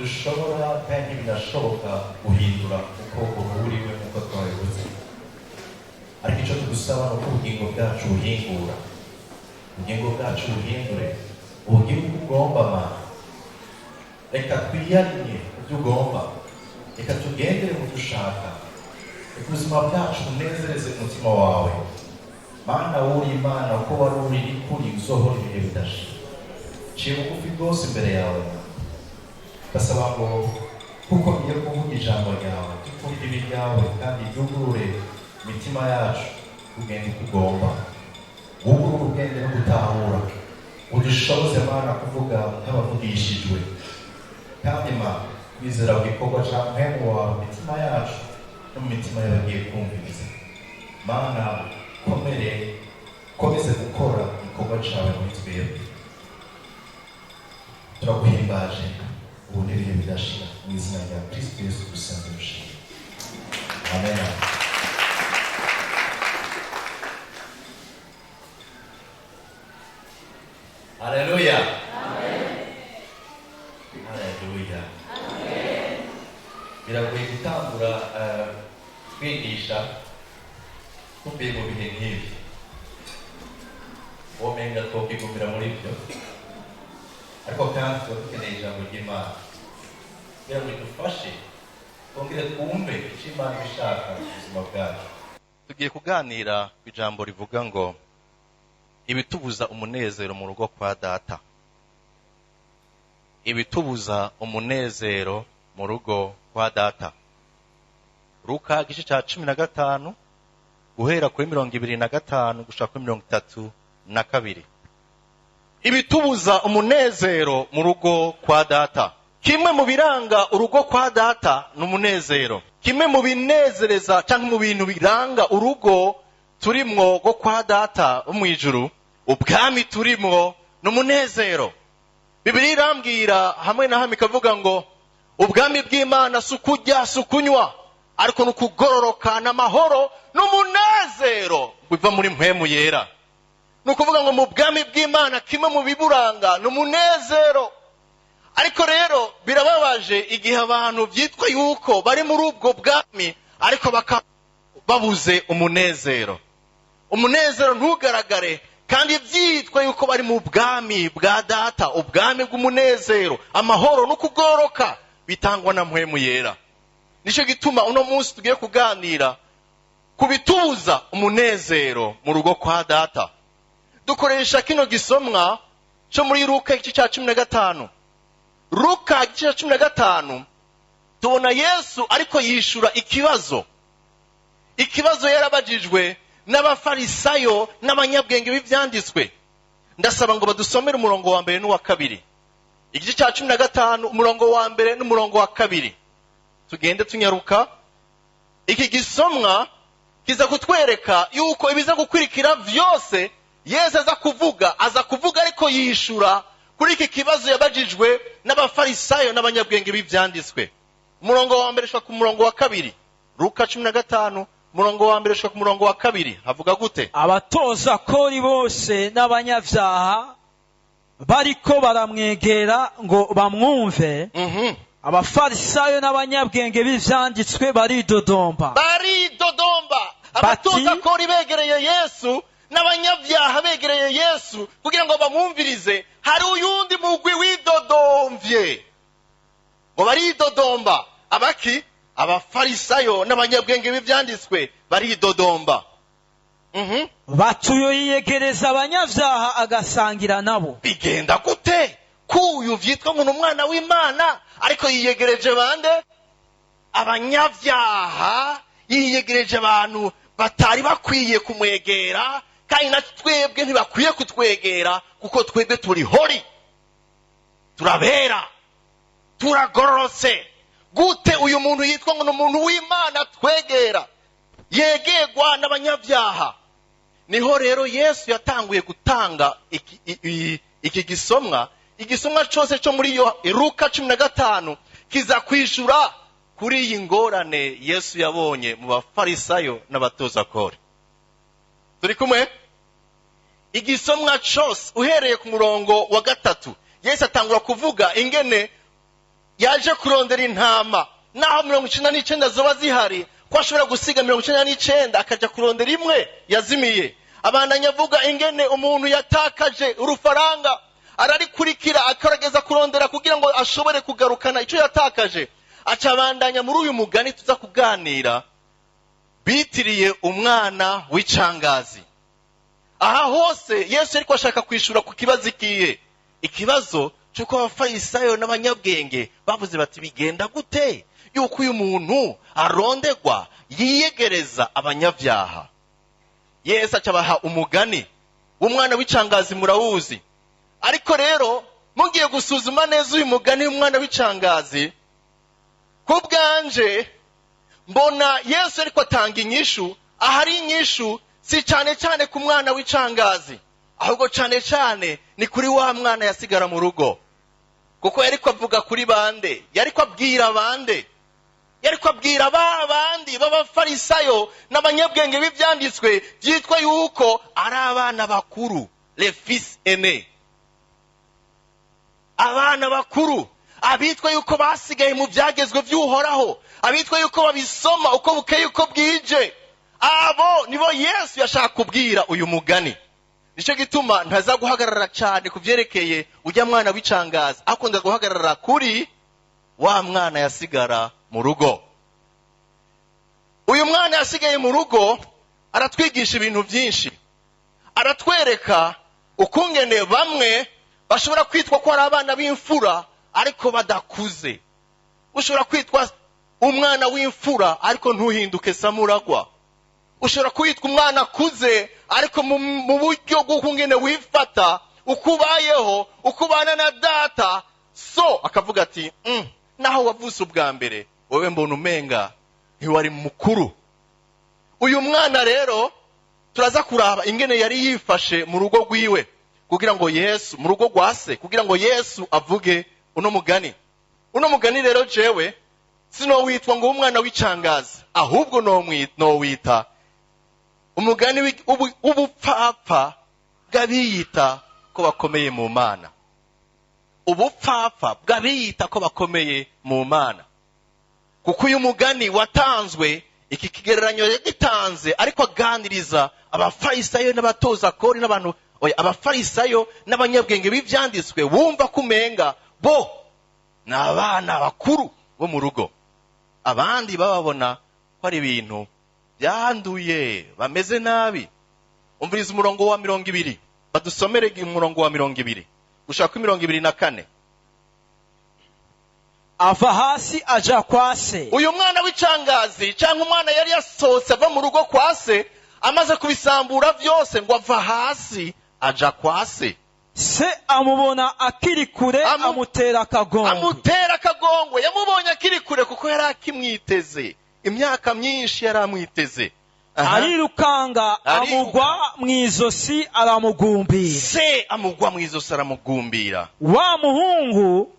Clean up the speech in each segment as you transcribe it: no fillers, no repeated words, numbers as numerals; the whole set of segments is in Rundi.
Ntidushobora kandi ntibinashoboka guhindura uko uhuriwe nk'uko twabivuze, ariko icyo tugusaba ni uko ubugingo bwacu buhingura, ubugingo bwacu buhindure ubugire uko ugomba. Mana, reka twiyarimye ku byo ugomba, reka tugendere mu byo ushaka, reka ubuzima bwacu bunezereze umutima wawe. Mana, wuri Imana, uko wari uri kuri uzohora ibihe bidashira. Ciye bugufi rwose imbere yawe. Ndasaba ngo kuko ngiye kuvuga ijambo ryawe, tukumva ibi ryawe kandi ryugurure imitima yacu kugenda uko ugomba, wugurure ubwenge no gutahura, udushoboze, Mana, kuvuga nk'abavugishijwe. Kandi Mana, kwizera ku gikorwa ca Mpwemu wawe mu mitima yacu no mu mitima y'abagiye kumviriza. Mana, komere, komeze gukora igikorwa cawe muri twebwe. Turaguhimbaje ubu n'ibihe bidashira, mu izina rya Kristo Yesu dusenze dushima, amen. Haleluya, haleluya. Biragoye gutangura kwigisha tuvuye mu bihe nk'ibi, womenga twokwigumira muri byo, ariko kandi tuba dukeneye ijambo ry'Imana kugira ngo ridufashe twongere twumve icyo Imana iba ishaka mu buzima bwacu. Tugiye kuganira ku ijambo rivuga ngo ibitubuza umunezero mu rugo kwa Data, ibitubuza umunezero mu rugo kwa Data. Luka igice cya 15, guhera kuri 25 gushika kuri 32. Ibitubuza umunezero mu rugo kwa Data. Kimwe mu biranga urugo kwa Data ni umunezero. Kimwe mu binezereza cyangwa mu bintu biranga urugo turimwo rwo kwa Data wo mu ijuru, ubwami turimwo, ni umunezero. Bibiliya irambwira hamwe na hamwe ikavuga ngo ubwami bw'Imana si ukurya, si ukunywa, ariko ni ukugororoka n'amahoro n'umunezero biva muri Mpwemu Yera. Ni ukuvuga ngo mu bwami bw'Imana kimwe mu biburanga ni umunezero. Ariko rero birababaje igihe abantu byitwa yuko bari muri ubwo bwami ariko bakaba babuze umunezero, umunezero ntugaragare, kandi byitwa yuko bari mu bwami bwa Data, ubwami bw'umunezero, amahoro no kugororoka bitangwa na Mpwemu Yera. Nicyo gituma uno munsi tugiye kuganira ku bitubuza umunezero mu rugo kwa Data. Dukoresha kino gisomwa cyo muri Luka igice cya 15. Luka igice cya 15, tubona Yesu ariko yishura ikibazo, ikibazo yarabajijwe n'Abafarisayo n'abanyabwenge b'ibyanditswe. Ndasaba ngo badusomere umurongo wa mbere n'uwa kabiri, igice cya 15, umurongo wa mbere n'umurongo wa kabiri. Tugende tunyaruka. Iki gisomwa kiza kutwereka yuko ibiza gukurikira byose Yesu aza kuvuga, aza kuvuga ariko yishura kuri iki kibazo yabajijwe n'Abafarisayo n'abanyabwenge b'ibyanditswe. Umurongo wa mbere ushaka ku murongo wa kabiri, Luka 15, umurongo wa mbere ushaka ku murongo wa kabiri, havuga gute? Abatoza kori bose n'abanyabyaha bariko baramwegera ngo bamwumve. Abafarisayo n'abanyabwenge b'ivyanditswe baridodomba. Baridodomba. Abatoza kori begereye Yesu n'abanyabyaha begereye Yesu kugira ngo bamwumvirize, hari uyundi mugwi widodomvye ngo baridodomba. Abaki? Abafarisayo n'abanyabwenge b'ibyanditswe baridodomba. Bati uyu yiyegereza abanyabyaha agasangira nabo. Bigenda gute kuyu vyitwa ngo ni umwana w'Imana, ariko yiyegereje bande? Abanyabyaha. Yiyegereje abantu batari bakwiye kumwegera, kandi na twebwe ntibakwiye kutwegera, kuko twebwe turi holy, turabera, turagororotse. Gute uyu muntu yitwa ngo ni umuntu w'Imana twegera, yegerwa n'abanyabyaha? Niho rero Yesu yatanguye gutanga iki gisomwa. Igisomwa cyose cyo muri yo Luka 15 kiza kwishura kuri iyi ngorane Yesu yabonye mu Bafarisayo n'abatoza kore. Turi kumwe? Igisomwa cyose uhereye ku murongo wa 3, Yesu atangura kuvuga ingene Yaje kurondera intama, naho 99 zoba zihari, ko ashobora gusiga 99 akaja kurondera imwe yazimiye. Abandanya avuga ingene umuntu yatakaje urufaranga, ararikurikira, akarageza kurondera kugira ngo ashobore kugarukana icyo yatakaje. Aca abandanya muri uyu mugani tuza kuganira, bitiriye umwana w'icangazi. Aha hose Yesu ariko ashaka kwishura ku kibazo ikihe? Ikibazo cy'uko abafarisayo n'abanyabwenge bavuze bati: "Bigenda gute yuko uyu muntu arondegwa, yiyegereza abanyabyaha?" Yesu acabaha umugani w'umwana w'icangazi, murawuzi. Ariko rero mugiye gusuzuma neza uyu mugani w'umwana w'icangazi, ku bwanje mbona Yesu ariko atanga inyishu. Ahari inyishu si cyane cyane ku mwana w'icangazi, ahubwo cyane cyane ni kuri wa mwana yasigara mu rugo. Kuko yariko avuga kuri bande? Yariko abwira bande? Yariko abwira ba bandi b'abafarisayo n'abanyabwenge b'ibyanditswe, byitwa yuko ari abana bakuru, les fils aînés, abana bakuru, abitwa yuko basigaye mu byagezwe by'Uhoraho, abitwa yuko babisoma uko bukeye uko bwije. Abo nibo Yesu yashaka kubwira uyu mugani. Nicyo gituma ntaza guhagarara cyane ku byerekeye ujya mwana w'icangazi, akunda guhagarara kuri wa mwana yasigara mu rugo. Uyu mwana yasigaye mu rugo aratwigisha ibintu byinshi. Aratwereka ukungene bamwe bashobora kwitwa ko ari abana b'imfura ariko badakuze. Ushobora kwitwa umwana w'imfura ariko ntuhinduke samuragwa. Ushobora kwitwa umwana akuze, ariko mu buryo bw'ukungene wifata, uko ubayeho, uko ubana na data, so akavuga ati: Naho wavutse ubwa mbere, wowe mbona umenga ntiwari mukuru." Uyu mwana rero turaza kuraba ingene yari yifashe mu rugo rwiwe, kugira ngo Yesu, mu rugo rwa se, kugira ngo Yesu avuge uno mugani. Uno mugani rero jewe sinowitwa ngo umwana w'icangazi, ahubwo nowita umugani w'ubupfapfa bw'abiyita ko bakomeye mu Mana. Ubupfapfa bw'abiyita ko bakomeye mu Mana. Kuko uyu mugani watanzwe, iki kigereranyo yagitanze ariko aganiriza abafarisayo n'abatoza kori n'abantu, oya, abafarisayo n'abanyabwenge b'ibyanditswe, bumva ko umenga bo ni abana bakuru bo mu rugo, abandi bababona ko ari ibintu byanduye, bameze nabi. Umviriza umurongo wa 20, badusomere umurongo wa 20 gushaka 24. Ava hasi aja kwa se. Uyu mwana w'icangazi, cyangwa umwana yari yasohotse ava mu rugo kwa se, amaze kubisambura byose, ngo ava hasi aja kwa se. Se amubona akiri kure, amutera akagongwe. Amutera akagongwe. Yamubonye akiri kure kuko yari akimwiteze imyaka myinshi, yari amwiteze. Aha. Arirukanga, Ariruka. amugwa mu izosi, aramugumbira. Se amugwa mu izosi, aramugumbira. Wa muhungu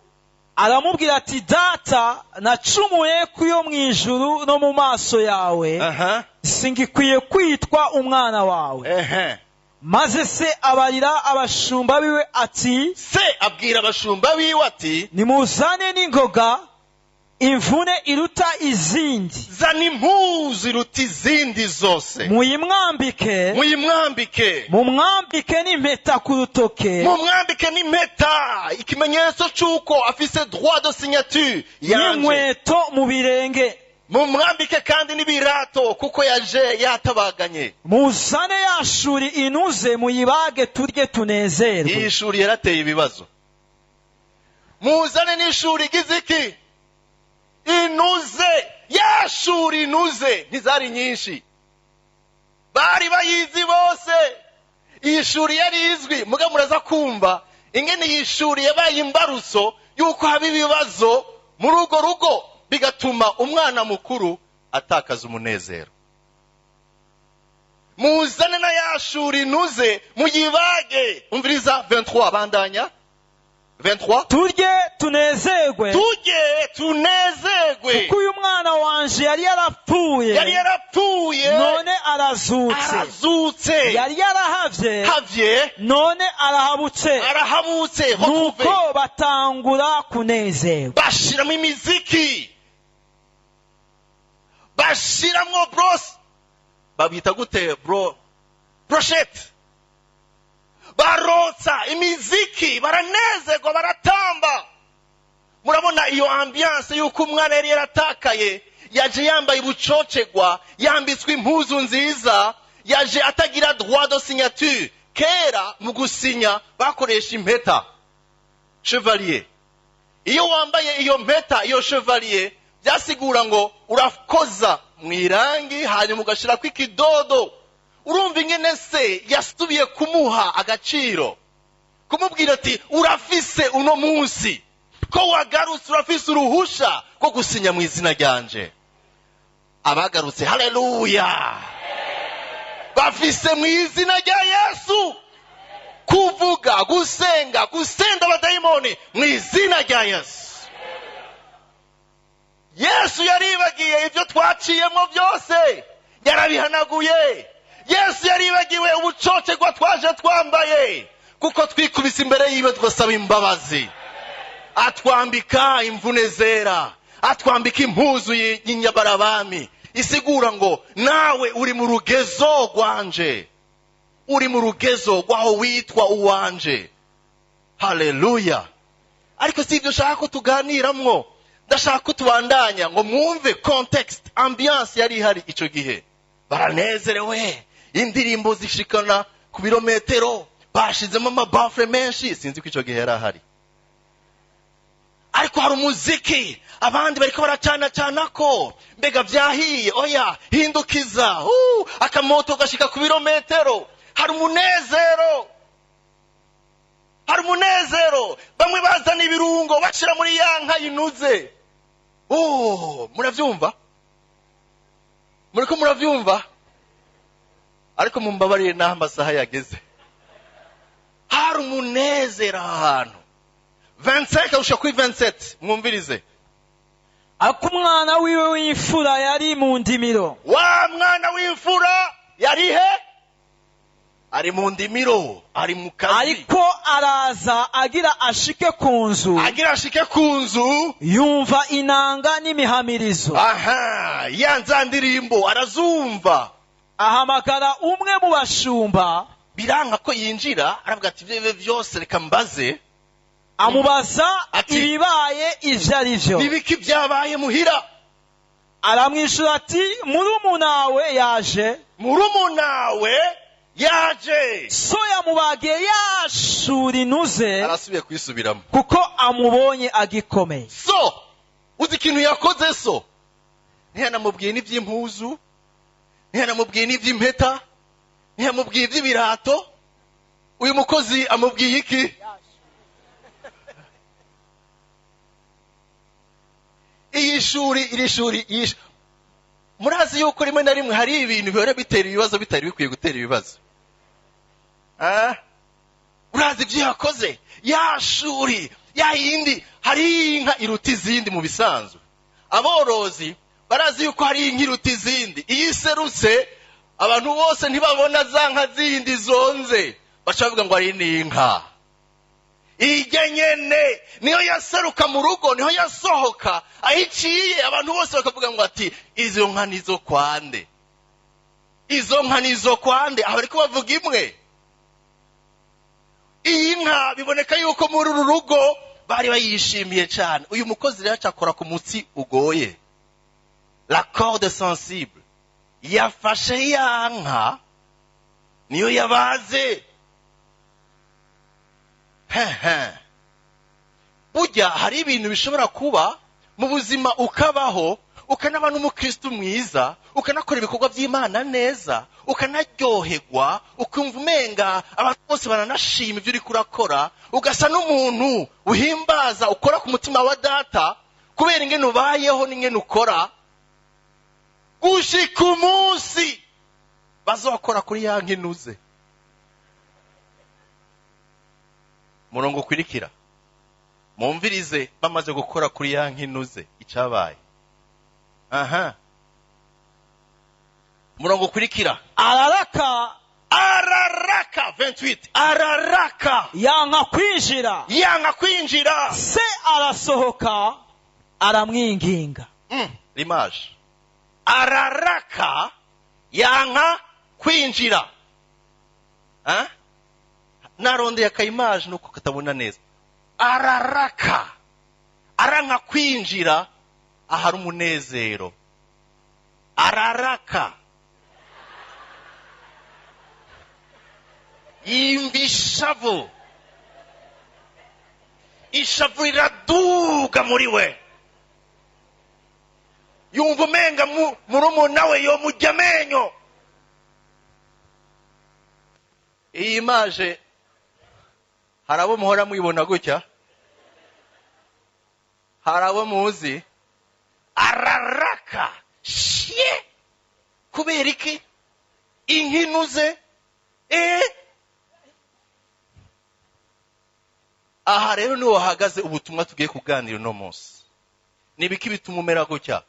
aramubwira ati: "Data, nacumuye ku yo mu ijuru no mu maso yawe, singikwiye kwitwa umwana wawe." Maze se abarira abashumba biwe ati: Se abwira abashumba biwe ati: "Nimuzane n'ingoga imvune iruta izindi." "Zana impuzu iruta izindi zose." "Muyimwambike." "Muyimwambike." "Mumwambike n'impeta ku rutoke." "Mumwambike n'impeta, ikimenyetso c'uko afise droit de signature yanje." "N'inkweto mu birenge." "Mumwambike kandi n'ibirato, kuko yaje yatabaganye." "Muzane ya shuri inuze, muyibage, turye tunezerwe." Iyi shuri yarateye ibibazo. Muzane n'ishuri igize iki? Inuze. Ya shuri inuze ntizari nyinshi, bari bayizi bose. Iyi shuri yari izwi. Muga muraza kumva ingene iyi shuri yabaye imbarutso y'uko haba ibibazo muri urwo rugo, bigatuma umwana mukuru atakaza umunezero. Muzane na ya shuri inuze, muyibage. Umviriza 23, bandanya 23. "Turye tunezerwe." "Turye tunezerwe." "Kuko uyu mwana wanje yari yarapfuye, Yari yarapfuye. Yarapfuye, none arazutse. Arazutse. Yari yarahavye, Havye, none arahabutse. Arahabutse, retrouvé. Nuko batangura kunezerwa. Bashiramo imiziki, bashiramwo bros, babita gute, bro, brochette, barotsa imiziki, baranezerwa, baratamba. Murabona iyo ambiance y'uko umwana yari yaratakaye yaje yambaye ubucocegwa, yambitswe impuzu nziza, yaje atagira droit de signature. Kera mu gusinya bakoresha impeta chevalier. Iyo wambaye iyo mpeta, iyo chevalier, byasigura ngo urakoza mu irangi, hanyuma ugashirako ikidodo. Urumva ingene se yasubiye kumuha agaciro, kumubwira ati: "Urafise uno munsi ko wagarutse, urafise uruhusha rwo gusinya mu izina ryanje." Abagarutse, haleluya, bafise mu izina rya Yesu kuvuga, gusenga, gusenda abadayimoni mu izina rya Yesu. Yesu yaribagiye ibyo twaciyemo byose, yarabihanaguye. Yesu yaribagiwe ubucocerwa twaje twambaye, kuko twikubise imbere yiwe tugasaba imbabazi, atwambika imvune zera, atwambika impuzu y'inyabarabami, isigura ngo nawe uri mu rugezo rwanje, uri mu rugezo rw'aho witwa uwanje. Haleluya! Ariko si ibyo nshaka ko tuganiramwo. Ndashaka ko tubandanya ngo mwumve contexte, ambiance yari ihari icyo gihe. Baranezerewe, indirimbo zishikana ku birometero, bashizemo amabafure menshi, sinzi ko icyo gihe yari ahari, ariko hari umuziki, abandi bariko baracana cana ko mbega vyahiye, oya hindukiza, akamoto gashika ku birometero. Hari umunezero, hari umunezero. Bamwe bazana ibirungo bashira muri ya nka yinuze. Oh, muravyumva, muriko muravyumva, ariko mumbabarire n'aho amasaha yageze. Hari umunezero aha hantu. 25 gushika kuri 27, mwumvirize. Ariko umwana wiwe w'imfura yari mu ndimiro. Wa mwana w'imfura yari he? Ari mu ndimiro, ari mu kazi. Ariko araza agira ashike ku nzu, agira ashike ku nzu, yumva inanga n'imihamirizo. Aha ya nza ndirimbo arazumva. Ahamagara umwe mu bashumba. Biranga ko yinjira, aravuga ati: "Ibyo byose reka mbaze." Amubaza Ati, ibibaye ivyo ari vyo. "Nibiki byabaye muhira?" Aramwishyura ati: "Murumunawe yaje." "Murumunawe yaje." So yamubagiye yashura inuze, Arasubiye kwisubiramo. kuko amubonye agikomeye. So uzi ikintu yakoze? So ntiyanamubwiye n'iby'impuzu, ntiyanamubwiye n'iby'impeta, ntiyamubwiye iby'ibirato. Uyu mukozi amubwiye iki? Iyi shuri, iri shuri, murazi yuko rimwe na rimwe hari ibintu bihora bitera ibibazo bitari bikwiye gutera ibibazo. Ah? Urazi ibyo yakoze? Ya shuri ya yindi, hari inka iruta izindi. Mu bisanzwe aborozi barazi yuko hari inka iruta izindi. Iyo iserutse, abantu bose ntibabona za nka zindi zonze, baca bavuga ngo ari n'inka ijya nyene niyo yaseruka mu rugo, niho yasohoka, aho iciye abantu bose bakavuga ngo ati: "Izo nka nizo kwande? Izo nka nizo kwande?" Aho bariko bavuga imwe. Iyi nka biboneka yuko muri uru rugo bari bayishimiye cyane. Uyu mukozi rero acakora ku mutsi ugoye, la corde sensible. Yafashe ya nka niyo yabaze. Hehe, burya hari ibintu bishobora kuba mu buzima, ukabaho, ukanaba n'umukristo mwiza, ukanakora ibikorwa by'Imana neza, ukanaryoherwa, ukumva umenga abantu bose baranashima ibyo uriko urakora, ugasa n'umuntu uhimbaza, ukora ku mutima wa data kubera ingene ubayeho n'ingene ukora, gushika umunsi bazokora kuri ya nkinuze. Murongo ukwirikira, mumvirize. Bamaze gukora kuri ya nkinuze, icabaye aha. Umurongo ukurikira. Araraka. Araraka, 28, araraka. Yanka kwinjira. Yanga kwinjira. Se arasohoka aramwinginga. L'image, araraka, yanka kwinjira. Hein? Narondeye aka image nuko katabona neza. Araraka, aranka kwinjira ahari umunezero. Araraka, yimva ishavu, ishavu riraduga muri we, yumva umenga murumuna we yomujya amenyo. Iyi image hari abo muhora muyibona gutya, hari abo muzi. Araraka shye, kubera iki? Inkinuze. Aha rero niho hahagaze ubutumwa tugiye kuganira uno munsi. Ni ibiki bituma umera gutya?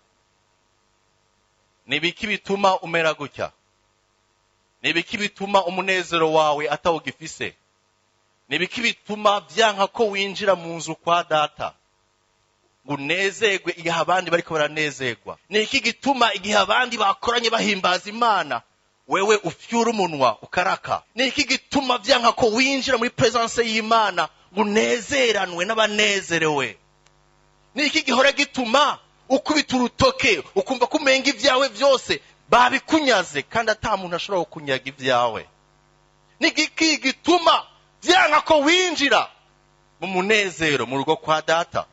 Ni ibiki bituma umera gutya? Ni ibiki bituma umunezero wawe atawugifise? Ni ibiki bituma byanka ko winjira mu nzu kwa data ngo unezerwe igihe abandi bariko baranezerwa? Ni iki gituma igihe abandi bakoranye bahimbaza Imana, wewe ufyura umunwa ukaraka? Ni iki gituma byanka ko winjira muri presence y'Imana ngo unezeranwe n'abanezerewe? Ni iki gihora gituma ukubita urutoke ukumva ko umenga ibyawe byose babikunyaze kandi ata muntu ashobora kukunyaga ibyawe? Ni iki gituma byanka ko winjira mu munezero mu rugo kwa data?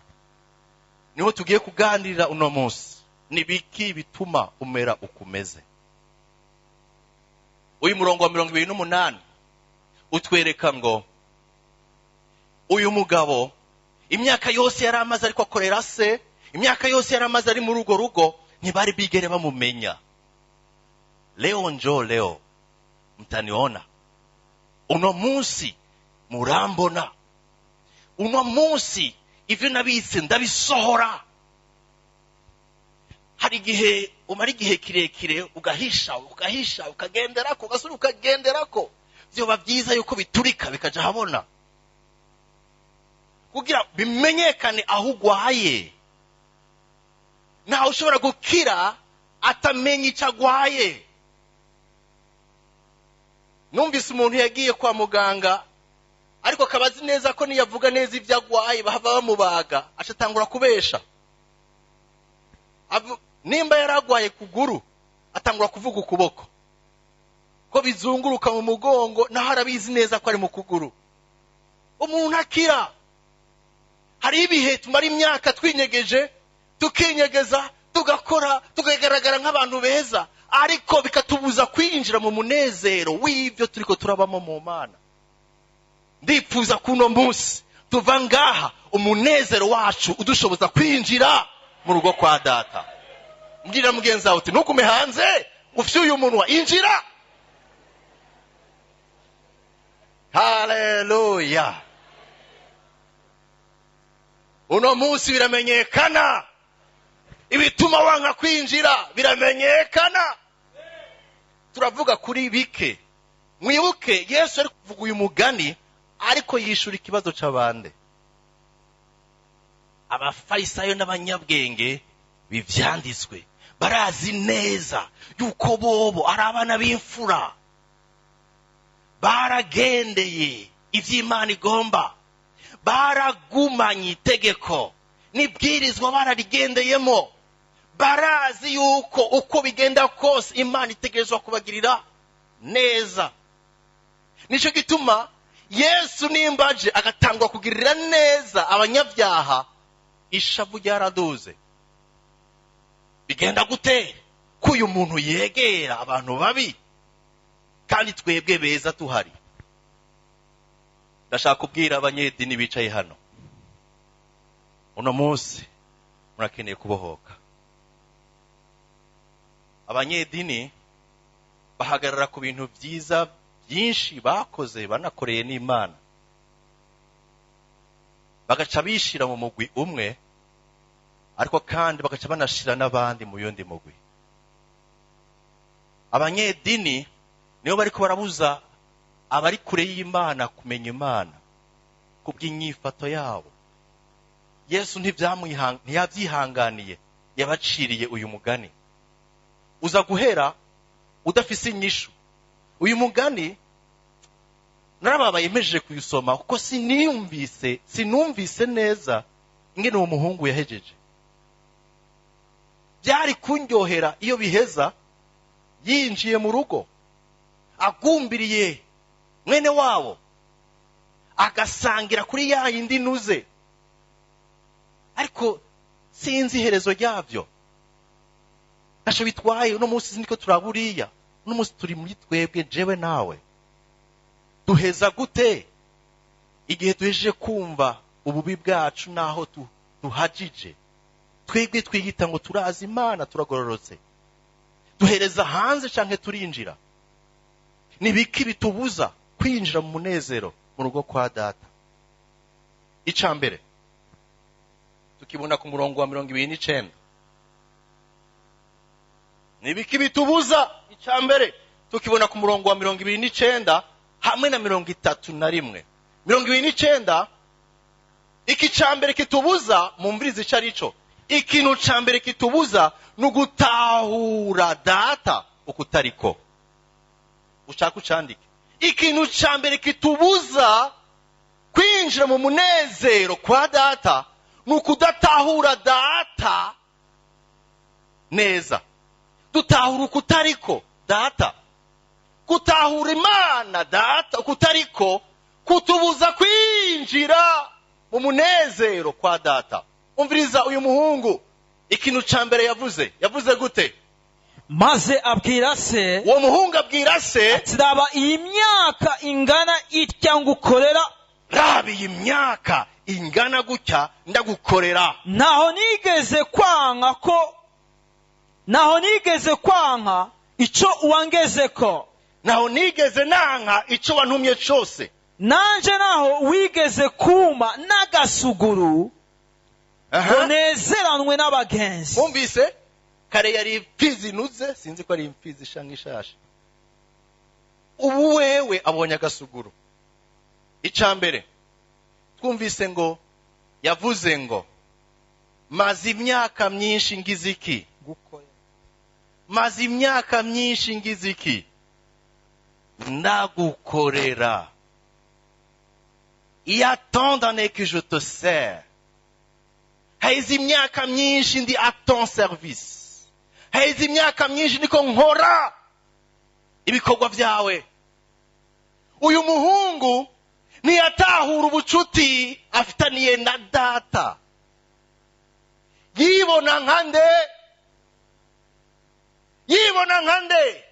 Niho tugiye kuganirira uno munsi. Ni biki bituma umera ukumeze? Uyu murongo wa 28 utwereka ngo uyu mugabo imyaka yose yari amaze ariko akorera se, imyaka yose yari amaze ari muri urwo rugo, ntibari bigere bamumenya. Leo njo leo mtaniona, uno munsi murambona, uno munsi ivyo nabitse ndabisohora. Hari igihe umara igihe kirekire ugahisha, ugahisha, ukagenderako, ugasubira ukagenderako. Vyoba vyiza yuko biturika bikaja ahabona kugira bimenyekane aho ugwaye. Ntawe ushobora gukira atamenya ico agwaye. Numvise umuntu yagiye kwa muganga, ariko akaba azi neza ko niyavuga neza ibyo agwaye bahava bamubaga, acatangura kubesha. Nimba yaragwaye kuguru, atangura kuvuga ukuboko ko bizunguruka mu mugongo, naho arabizi neza ko ari mu kuguru. Umuntu akira. Hari ibihe tumara imyaka twinyegeje, tukinyegeza, tugakora, tukagaragara nk'abantu beza, ariko bikatubuza kwinjira mu munezero w'ibyo turiko turabamo mu Mana. Ndipfuza kuno munsi tuva ngaha umunezero wacu udushoboza kwinjira mu rugo kwa data. Mbwira mugenzi wawe uti ntugume hanze ufyuye umunwa, injira. Haleluya. Uno munsi biramenyekana, ibituma wanka kwinjira biramenyekana. Turavuga kuri bike. Mwibuke Yesu ari kuvuga uyu mugani, ariko yishura ikibazo c'abande, abafarisayo n'abanyabwenge bivyanditswe. Barazi neza yuko bobo ari abana b'imfura, baragendeye ivy'Imana igomba, baragumanye itegeko n'ibwirizwa, bararigendeyemo. Barazi yuko uko bigenda kose Imana itegerezwa kubagirira neza. Nico gituma Yesu nimbaje agatangwa kugirira neza abanyabyaha, ishavu ryaraduze. Bigenda gute ko uyu muntu yegera abantu babi kandi twebwe beza tuhari? Ndashaka kubwira abanyedini bicaye hano uno munsi, murakeneye kubohoka. Abanyedini bahagarara ku bintu byiza byinshi bakoze banakoreye n'Imana, bagaca bishira mu mugwi umwe, ariko kandi bagaca banashira n'abandi mu yundi mugwi. Abanyedini nibo bariko barabuza abari kure y'Imana kumenya Imana kubw'inyifato yabo. Yesu ntiyabyihanganiye, yabaciriye uyu mugani uza guhera udafise inyishu. Uyu mugani narababaye mpejeje kuyusoma, kuko sinumvise neza ingene uwo muhungu yahejeje. Byari kundyohera iyo biheza yinjiye mu rugo agumbiriye mwene wabo, agasangira kuri ya yindi nuze, ariko sinzi iherezo ryabyo. Ntacyo bitwaye, uno munsi niko turaburiya, uno munsi turi muri twebwe, jewe nawe. Duheza gute igihe duhejeje kumva ububi bwacu n'aho tuhajije? Twebwe twiyita ngo turazi Imana, turagororotse, duhereza hanze canke turinjira? Nibiki bitubuza kwinjira mu munezero mu rugo kwa Data? Ica mbere tukibona ku murongo wa 29. Nibiki bitubuza? Ica mbere tukibona ku murongo wa 29 hamwe na 31. 29, iki ca mbere kitubuza, mumvirize ico arico. Ikintu ca mbere kitubuza ni ugutahura Data ukutariko. Ushaka ucandike. Ikintu ca mbere kitubuza kwinjira mu munezero kwa Data ni ukudatahura Data neza. Dutahura ukutariko Data. Gutahura Imana Data ukutariko kutubuza kwinjira mu munezero kwa Data. Umviriza uyu muhungu, ikintu ca mbere yavuze, yavuze gute? Maze abwira se, Uwo muhungu abwira se, ati: "Raba iyi myaka ingana itya ngukorera, "Raba iyi myaka ingana gutya ndagukorera, ntaho nigeze kwanka ico wangezeko, naho nigeze nanka ico wantumye cose, nanje naho wigeze kuma n'agasuguru ngo nezeranwe n'abagenzi." Mwumvise kare yari imfizi inuze, sinzi ko ari imfizi isha nk'ishasha, ubu wewe abonye agasuguru. Ica mbere twumvise ngo yavuze ngo: "Maze imyaka myinshi ngize iki? Maze imyaka myinshi ngize iki? Ndagukorera." Il y a tant d'années que je te sers. Haheze imyaka myinshi ndi à ton service. Haheze imyaka myinshi niko nkora ibikorwa byawe. Uyu muhungu ntiyatahura ubucuti afitaniye na Data. Yibona nka nde? Yibona nka nde?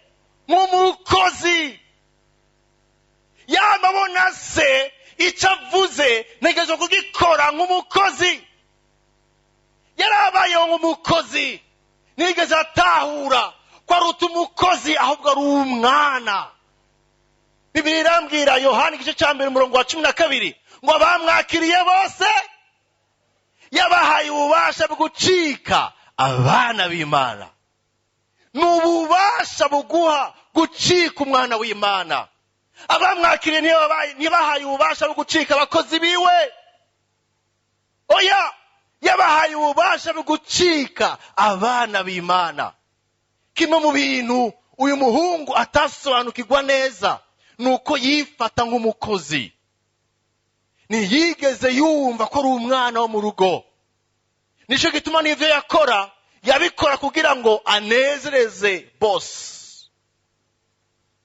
Nk'umukozi. Yamabona se icyo avuze ntegereje kugikora nk'umukozi. Yarabayeho nk'umukozi, nigeze atahura ko aruta umukozi, ahubwo ari umwana. Bibiliya irambwira, Yohani igice cya 1 umurongo wa 12, ngo abamwakiriye bose yabahaye ububasha bwo gucika abana b'Imana. Ni ububasha buguha gucika umwana w'Imana. Abamwakiriye ntibahaye ububasha bwo gucika abakozi biwe, oya, yabahaye ububasha bwo gucika abana b'Imana. Kimwe mu bintu uyu muhungu atasobanukirwa neza ni uko yifata nk'umukozi, ntiyigeze yumva ko ari umwana wo mu rugo. Nicyo gituma n'ibyo yakora yabikora kugira ngo anezereze boss,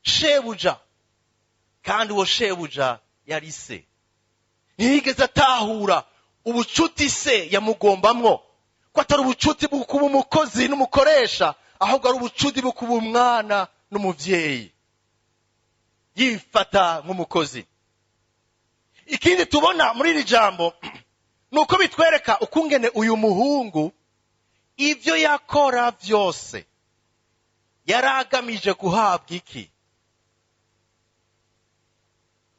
shebuja, kandi uwo shebuja yari se. Ntiyigeze atahura ubucuti se yamugombamwo, ko atari ubucuti bwo kuba umukozi n'umukoresha, ahubwo ari ubucuti bwo kuba umwana n'umubyeyi. Yifata nk'umukozi. Ikindi tubona muri iri jambo ni uko bitwereka ukungene uyu muhungu ibyo yakora byose yari agamije guhabwa iki?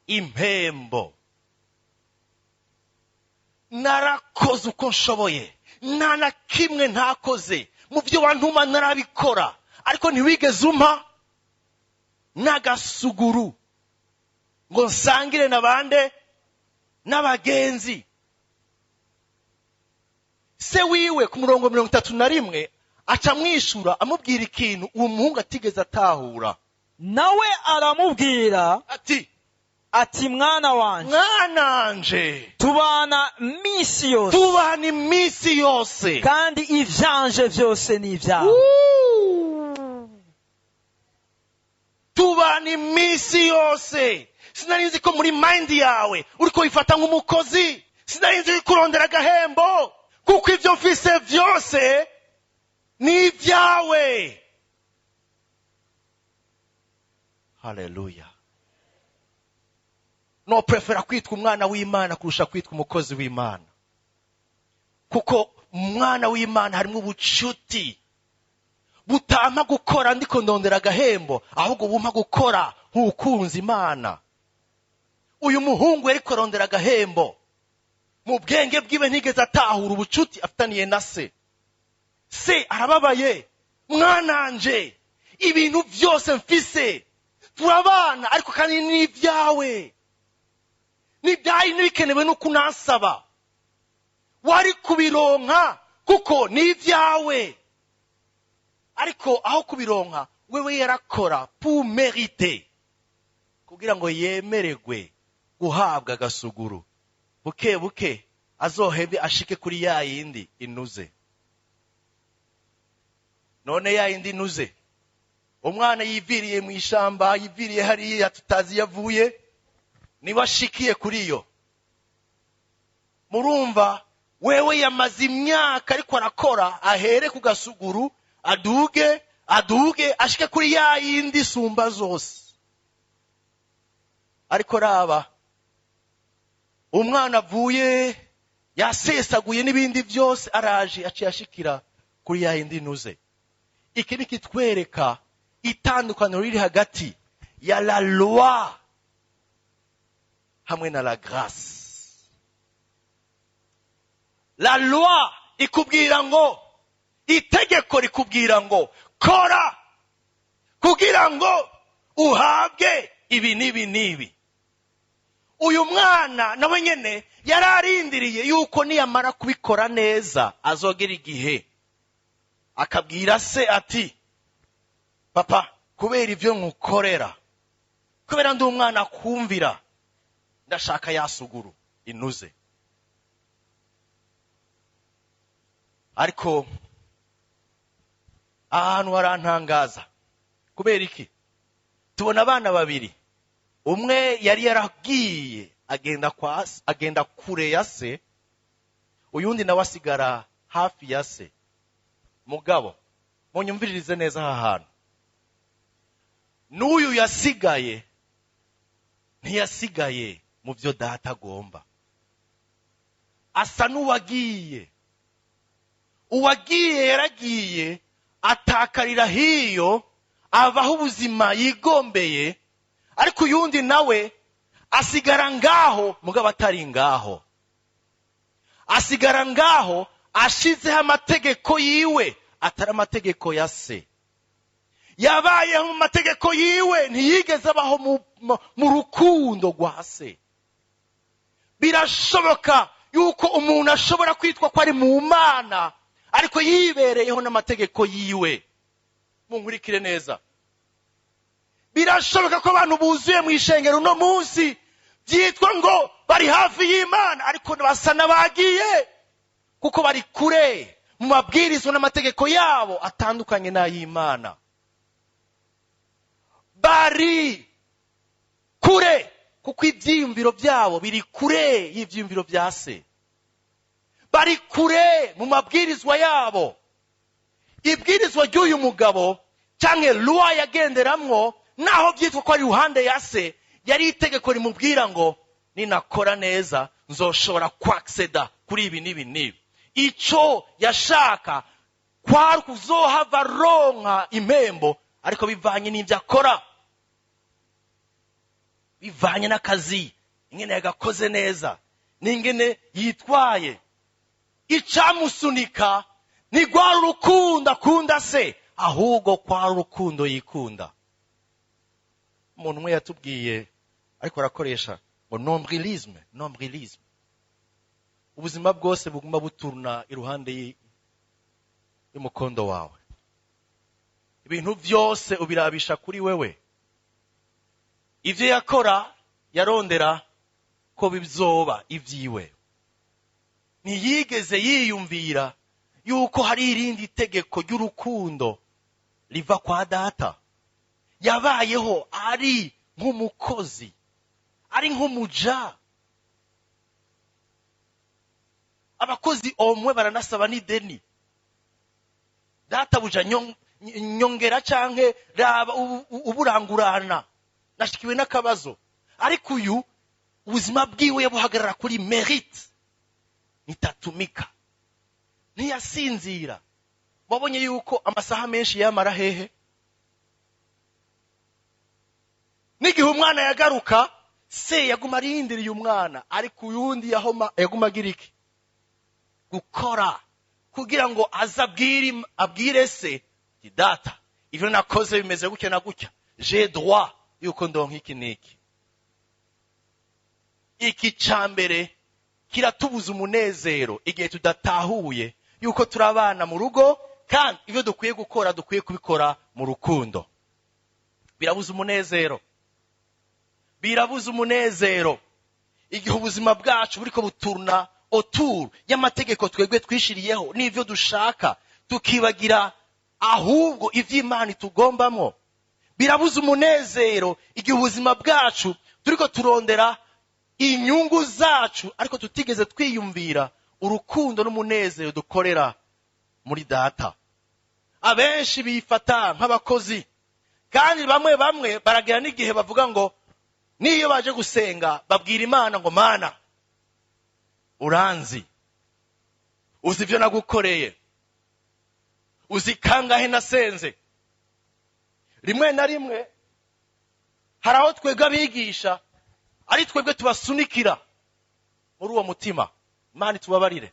Impembo. "Narakoze uko nshoboye, nta na kimwe ntakoze mu byo wantuma, narabikora, ariko ntiwigeze umpa N'agasuguru ngo nsangire na bande? N'abagenzi. Se wiwe ku murongo 31 aca amwishura, amubwira ikintu uwo muhungu atigeze atahura. Nawe aramubwira ati: ati: "Mwana wanje, mwananje, tubana minsi yose, tubana iminsi yose, kandi ivyanje vyose ni ibyawe." Tubana iminsi yose. Sinari nzi ko muri mind yawe uriko wifata nk'umukozi. Sinari nzi ko urondera agahembo, kuko ibyo mfise byose ni ibyawe. Haleluya! No prefera kwitwa umwana w'Imana kurusha kwitwa umukozi w'Imana, kuko umwana w'Imana harimo ubucuti butampa gukora ndiko ndondera agahembo, ahubwo bumpa gukora nk'ukunze Imana. Uyu muhungu yariko arondera agahembo. Mu bwenge bwiwe ntigeze atahura ubucuti afitaniye na se. Se arababaye: "Mwananje, ibintu byose mfise turabana, ariko kandi ni ibyawe, n'ibyari n'ibikenewe nuko unansaba wari kubironka, kuko ni ibyawe." Ariko aho kubironka, wewe yarakora pour mériter, kugira ngo yemererwe guhabwa agasuguru. Buke buke azohebe ashike kuri ya yindi inuze. None ya yindi inuze, umwana yiviriye mu ishamba, yiviriye hariya tutazi iyo avuye, niwe ashikiye kuri yo. Murumva, wewe yamaze imyaka ariko arakora, ahere ku gasuguru, aduge, aduge, ashike kuri ya yindi sumba zose. Ariko raba umwana avuye yasesaguye n'ibindi byose, araje aciye ashikira kuri ya yindi inuze. Iki ni kitwereka itandukaniro riri hagati ya la loi hamwe na la grâce. La loi ikubwira ngo, itegeko rikubwira ngo kora kugira ngo uhabwe ibi n'ibi n'ibi. Uyu mwana nawe nyene yari arindiriye yuko niyamara kubikora neza azogera igihe akabwira se ati: "Papa, kubera ibyo nkukorera, kubera ndi umwana akumvira, ndashaka yasuguru inuze." Ariko ahantu harantangaza. Kubera iki? Tubona abana babiri. Umwe yari yaragiye, agenda kwa se, agenda kure ya se, uyundi nawe asigara hafi ya se. Mugabo munyumviririze neza aha hantu, n'uyu yasigaye ntiyasigaye mu byo data agomba, asa n'uwagiye. Uwagiye yaragiye atakarira hiyo, abaho ubuzima yigombeye, ariko uyundi nawe asigara ngaho, mugabo atari ngaho, asigara ngaho ashizeho amategeko yiwe, atari amategeko ya se. Yabayeho mu mategeko yiwe, ntiyigeze abaho mu rukundo rwa se. Birashoboka yuko umuntu ashobora kwitwa ko ari mu Mana, ariko yibereyeho n'amategeko yiwe. Munkurikire neza. Birashoboka ko abantu buzuye mu ishengero uno munsi byitwa ngo bari hafi y'Imana, ariko basa n'abagiye, kuko bari kure mu mabwirizwa n'amategeko yabo atandukanye n'ay'Imana. Bari kure kuko ibyiyumviro byabo biri kure y'ibyiyumviro bya se. Bari kure mu mabwirizwa yabo. Ibwirizwa ry'uyu mugabo cyangwa loi yagenderamwo, naho byitwa ko ari iruhande ya se, yari itegeko rimubwira ngo ninakora neza nzoshobora kwacceda kuri ibi n'ibi n'ibi. Ico yashaka kwari kuzohava aronka impembo, ariko bivanye n'ibyo akora, bivanye n'akazi ingene yagakoze neza n'ingene yitwaye. Icamusunika ni rwari urukundo akunda se, ahubwo kwari urukundo yikunda. Umuntu umwe yatubwiye, ariko arakoresha ngo nombrilisme, nombrilisme, ubuzima bwose buguma buturuna iruhande y'umukondo wawe, ibintu byose ubirabisha kuri wewe. Ibyo yakora, yarondera ko bizoba ibyiwe. Ntiyigeze yiyumvira yuko hari irindi tegeko ry'urukundo riva kwa Data. Yabayeho ari nk'umukozi, ari nk'umuja. Abakozi omwe baranasaba n'ideni: "Databuja, nyongera canke raba uburangurana, nashikiwe n'akabazo." Ariko uyu, ubuzima bwiwe yabuhagarara kuri mérite. Nitatumika, ntiyasinzira. Wabonye yuko amasaha menshi yamara hehe? N'igihe umwana yagaruka, se yaguma arindiriye umwana, ariko uyundi yahoma yaguma agira iki? Gukora, kugira ngo aze abwire se ati: "Data, ivyo nakoze bimeze gutya na gutya, j'ai droit yuko ndonka iki n'iki." Iki ca mbere kiratubuza umunezero igihe tudatahuye yuko turi abana mu rugo, kandi ibyo dukwiye gukora dukwiye kubikora mu rukundo. Birabuza umunezero, birabuza umunezero igihe ubuzima bwacu buriko buturuna autour y'amategeko twebwe twishiriyeho n'ivyo dushaka, tukibagira ahubwo ivy'Imana itugombamwo. Birabuza umunezero igihe ubuzima bwacu turiko turondera inyungu zacu, ariko tutigeze twiyumvira urukundo n'umunezero dukorera muri Data. Abenshi bifata nk'abakozi, kandi bamwe bamwe baragira n'igihe bavuga ngo niyo baje gusenga babwira Imana ngo: "Mana, uranzi, uzi ibyo nagukoreye, uzi kangahe nasenze." Rimwe na rimwe hari aho twebwe abigisha ari twebwe tubasunikira muri uwo mutima. Imana itubabarire.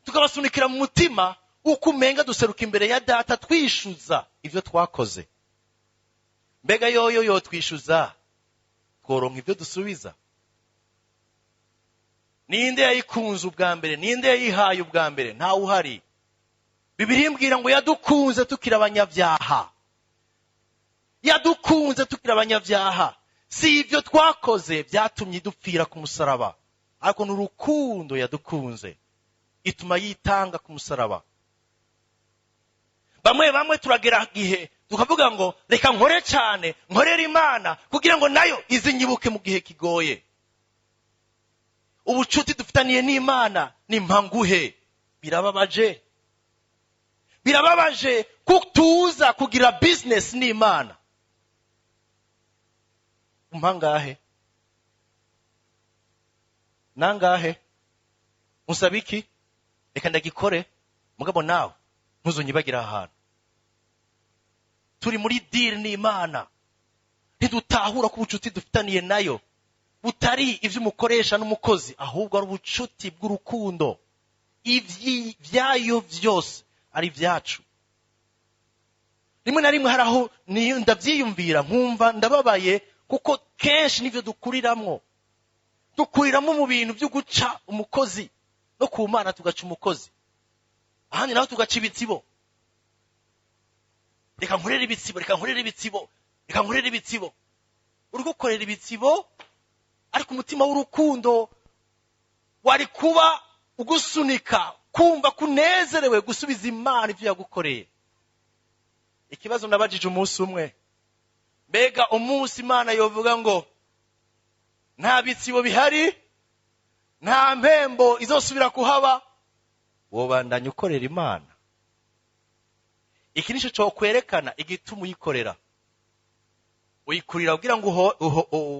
Tukabasunikira mu mutima uko umenga duseruka imbere ya Data twishyuza ibyo twakoze. Mbega yoyo yotwishyuza, tworonka ibyo dusubiza? Ninde yayikunze ubwa mbere? Ninde yayihaye ubwa mbere? Ntawe uhari. Bibiliya imbwira ngo yadukunze tukiri abanyabyaha, yadukunze tukiri abanyabyaha. Si ibyo twakoze byatumye dupfira ku musaraba, ariko ni urukundo yadukunze ituma yitanga ku musaraba. Bamwe bamwe turagera igihe tukavuga ngo: "Reka nkore cyane, nkorere Imana kugira ngo nayo izinyibuke mu gihe kigoye." Ubucuti dufitaniye n'Imana ni mpanguhe. Birababaje, birababaje kutuza kugira business n'Imana. "Umpa ngahe? Nangahe? Unsaba iki? Reka ndagikore, mugabo nawe ntuzonyibagira." Aha hantu turi muri deal n'Imana, ntidutahura ko ubucuti dufitaniye nayo butari iby'umukoresha n'umukozi, ahubwo ari ubucuti bw'urukundo. Ibyayo byose ari ibyacu. Rimwe na rimwe hari aho ndabyiyumvira nkumva ndababaye, kuko kenshi nibyo dukuriramwo. Dukuriramo mu bintu byo guca umukozi, no ku Mana tugaca umukozi, ahandi naho tugaca ibitsibo. "Reka nkorere ibitsibo, reka nkorere ibitsibo, reka nkorere ibitsibo." Uri gukorera ibitsibo, ariko umutima w'urukundo wari kuba ugusunika kumva kunezerewe gusubiza Imana ibyo yagukoreye. Ikibazo nabajije umunsi umwe: mbega umunsi Imana yovuga ngo nta bitsibo bihari, nta mpembo izosubira kuhaba, wobandanya ukorera Imana? Iki nicyo cyo kwerekana igituma uyikorera. Uyikurira kugira ngo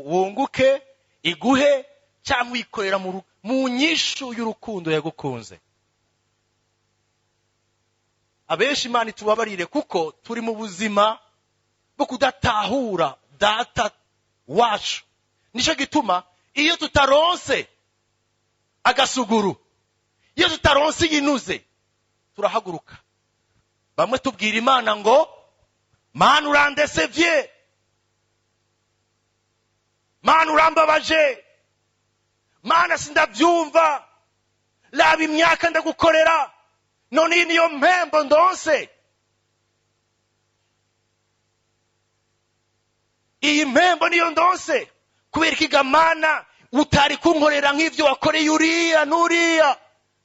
wunguke, iguhe, cyangwa uyikorera mu nyishu y'urukundo yagukunze? Abenshi, Imana itubabarire, kuko turi mu buzima bwo kudatahura Data wacu. Nicyo gituma iyo tutaronse agasuguru, iyo tutaronse iyinuze, turahaguruka bamwe tubwira Imana ngo: "Mana, urandesevye." Mana, urambabaje. Mana, sindabyumva. Raba imyaka ndagukorera, none iyi niyo mpembo ndonse? Iyi mpembo niyo ndonse? Kubera iki, Mana, utari kunkorera nk'ibyo wakoreye uriya n'uriya,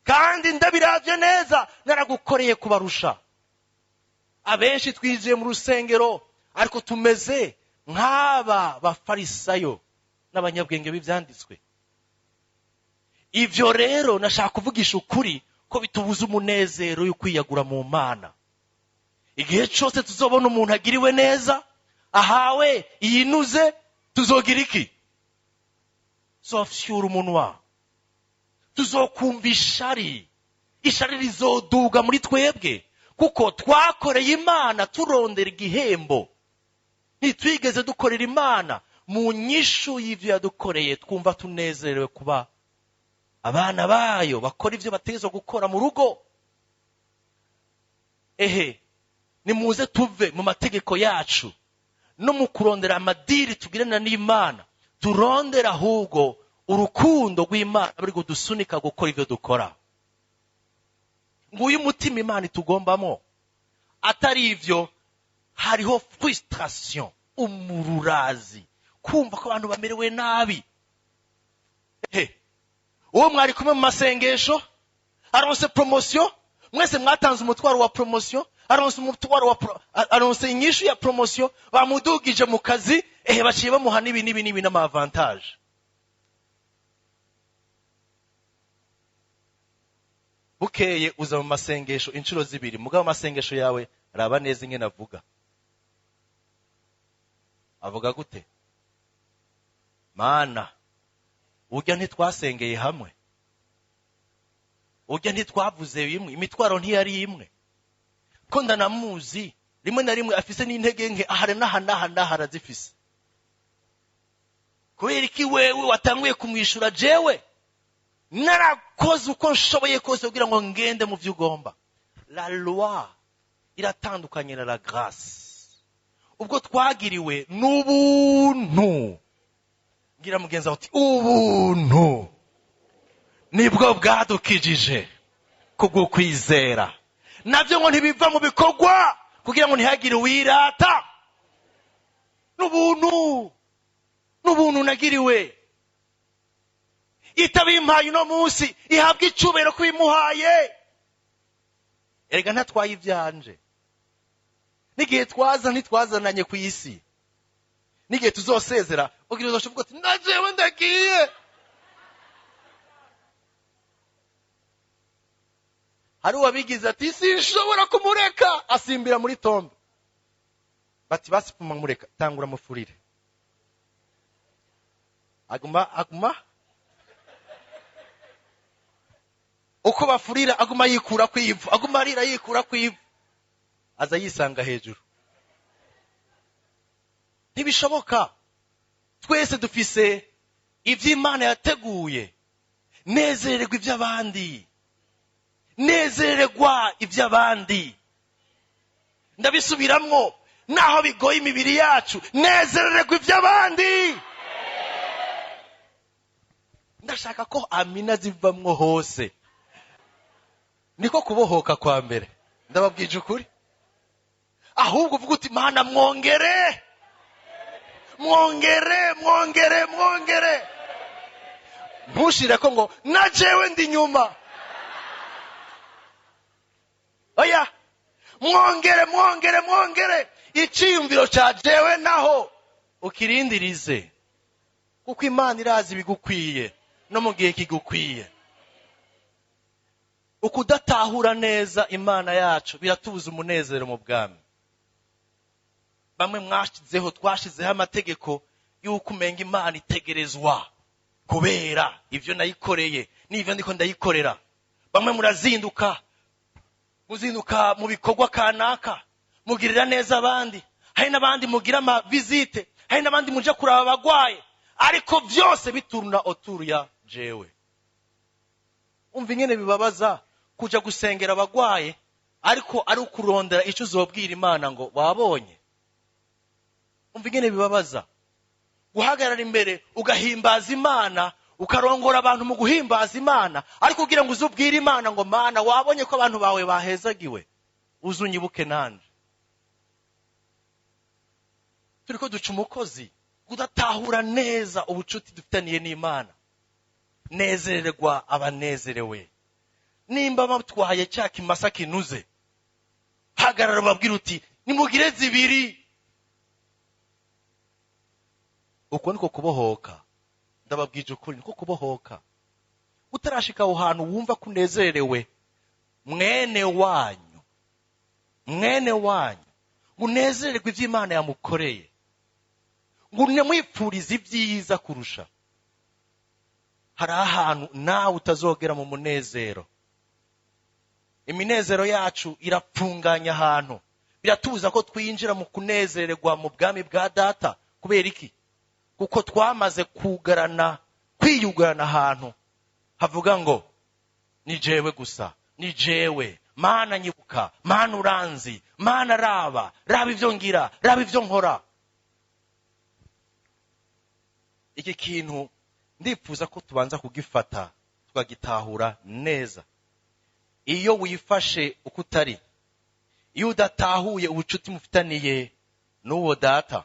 kandi ndabiravye neza naragukoreye kubarusha? Abenshi twinjiye mu rusengero, ariko tumeze nk'aba bafarisayo n'abanyabwenge b'ibyanditswe. Ibyo rero nashaka kuvugisha ukuri ko bitubuza umunezero yo kwiyagura mu Mana. Igihe cyose tuzobona umuntu agiriwe neza, ahawe yinuze, tuzogira iki? Tuzofyura umunwa, tuzokumva ishari. Ishari rizoduga muri twebwe, kuko twakoreye Imana turondera igihembo. Ntitwigeze dukorera Imana mu nyishu y'ibyo yadukoreye, twumva tunezerewe kuba abana bayo bakora ibyo bategerezwa gukora mu rugo. Ehe, nimuze tuve mu mategeko yacu no mu kurondera amadiri tugirana n'Imana, turondera ahubwo urukundo rw'Imana bari kudusunika gukora ibyo dukora. Nguyu umutima Imana itugombamo. Atari ibyo, hariho frustration, umururazi, kumva ko abantu bamerewe nabi. Ehe, uwo mwari kumwe mu masengesho aronse promotion, mwese mwatanze umutwaro wa promotion, aronse umutwaro wa aronse inyishu ya promotion, bamudugije mu kazi. Ehe, baciye bamuha n'ibi n'ibi n'ibi n'ama avantage. Bukeye uza mu masengesho inshuro zibiri, mugabo amasengesho yawe, raba neza ingene avuga. Avuga gute? Mana, urya ntitwasengeye hamwe? Urya ntitwavuze bimwe? Imitwaro ntiyari imwe? Ko ndanamuzi, rimwe na rimwe afise n'intege nke, ahara n'aha n'aha n'aha arazifise. Kubera iki wewe watanguye kumwishura, jewe narakoze uko nshoboye kose kugira ngo ngende mu byo ugomba? La loi iratandukanye na la grâce. Ubwo twagiriwe n'ubuntu. Ngira mugenzi wawe uti: "Ubuntu nibwo bwadukijije kubw'ukwizera." Nabyo ngo ntibiva mu bikorwa, kugira ngo ntihagire uwirata. N'ubuntu, n'ubuntu nagiriwe. Itabimpaye uno munsi, ihabwa icubahiro ko ibimuhaye. Erega ntatwaye ibyanje. N'igihe twaza ntitwazananye ku isi, n'igihe tuzosezera, ugira uzosha uvuga uti: "Najewe ndagiye." Hari uwabigize ati: "Sinshobora kumureka," asimbira muri tombe. Bati: "Basipuma mureka, tangura mufurire." Aguma, aguma uko bafurira, aguma yikura ku ivu, aguma arira yikura ku ivu, aza yisanga hejuru. Ntibishoboka. Twese dufise ibyo Imana yateguye. Nezererwa iby'abandi, nezererwa iby'abandi. Ndabisubiramwo, naho bigoye imibiri yacu, nezererwa iby'abandi. Ndashaka ko amina zivamwo hose. Niko kubohoka kwa mbere, ndababwije ukuri. Ahubwo uvuga uti: "Mana, mwongere, mwongere, mwongere, mwongere." Ntushire ko ngo na jewe ndi nyuma. Oya, mwongere, mwongere, mwongere. Iciyumviro ca jewe naho ukirindirize, kuko Imana irazi ibigukwiye no mu gihe kigukwiye. Ukudatahura neza Imana yacu biratubuza umunezero mu bwami. Bamwe mwashizeho, twashizeho amategeko y'uko umenga Imana itegerezwa kubera ivyo nayikoreye n'ivyo ndiko ndayikorera. Bamwe murazinduka, muzinduka mu bikorwa kanaka, mugirira neza abandi, hari n'abandi mugira amavizite, hari n'abandi muja kuraba abagwaye, ariko vyose bituruna autour ya jewe. Umva ingene bibabaza kuja gusengera abagwaye, ariko ari ukurondera ico uzobwira Imana ngo wabonye. Umva ingene bibabaza. Guhagarara imbere ugahimbaza Imana, ukarongora abantu mu guhimbaza Imana, ariko kugira ngo uze ubwire Imana ngo: "Mana, wabonye ko abantu bawe bahezagiwe, uze unyibuke nanje." Turiko duca umukozi kudatahura neza ubucuti dufitaniye n'Imana. Nezererwa abanezerewe. Nimba batwaye cya kimasa kinuze, hagarara ubabwire uti: "Nimugire zibiri." Uko niko kubohoka. Ndababwije ukuri, niko kubohoka. Utarashika aho hantu wumva ko unezerewe mwene wanyu, mwene wanyu, ngo unezererwe ibyo Imana yamukoreye, ngo unamwipfurize ibyiza kurusha, hari ahantu nawe utazogera mu munezero. Iminezero yacu irapfunganya ahantu, biratubuza ko twinjira mu kunezererwa mu bwami bwa Data. Kubera iki? Kuko twamaze kugarana, kwiyugarana ahantu havuga ngo: "Ni jewe gusa, ni jewe. Mana nyibuka, Mana uranzi, Mana raba, raba ibyo ngira, raba ibyo nkora." Iki kintu ndifuza ko tubanza kugifata, tukagitahura neza. Iyo wifashe uko utari, iyo udatahuye ubucuti mufitaniye n'uwo Data,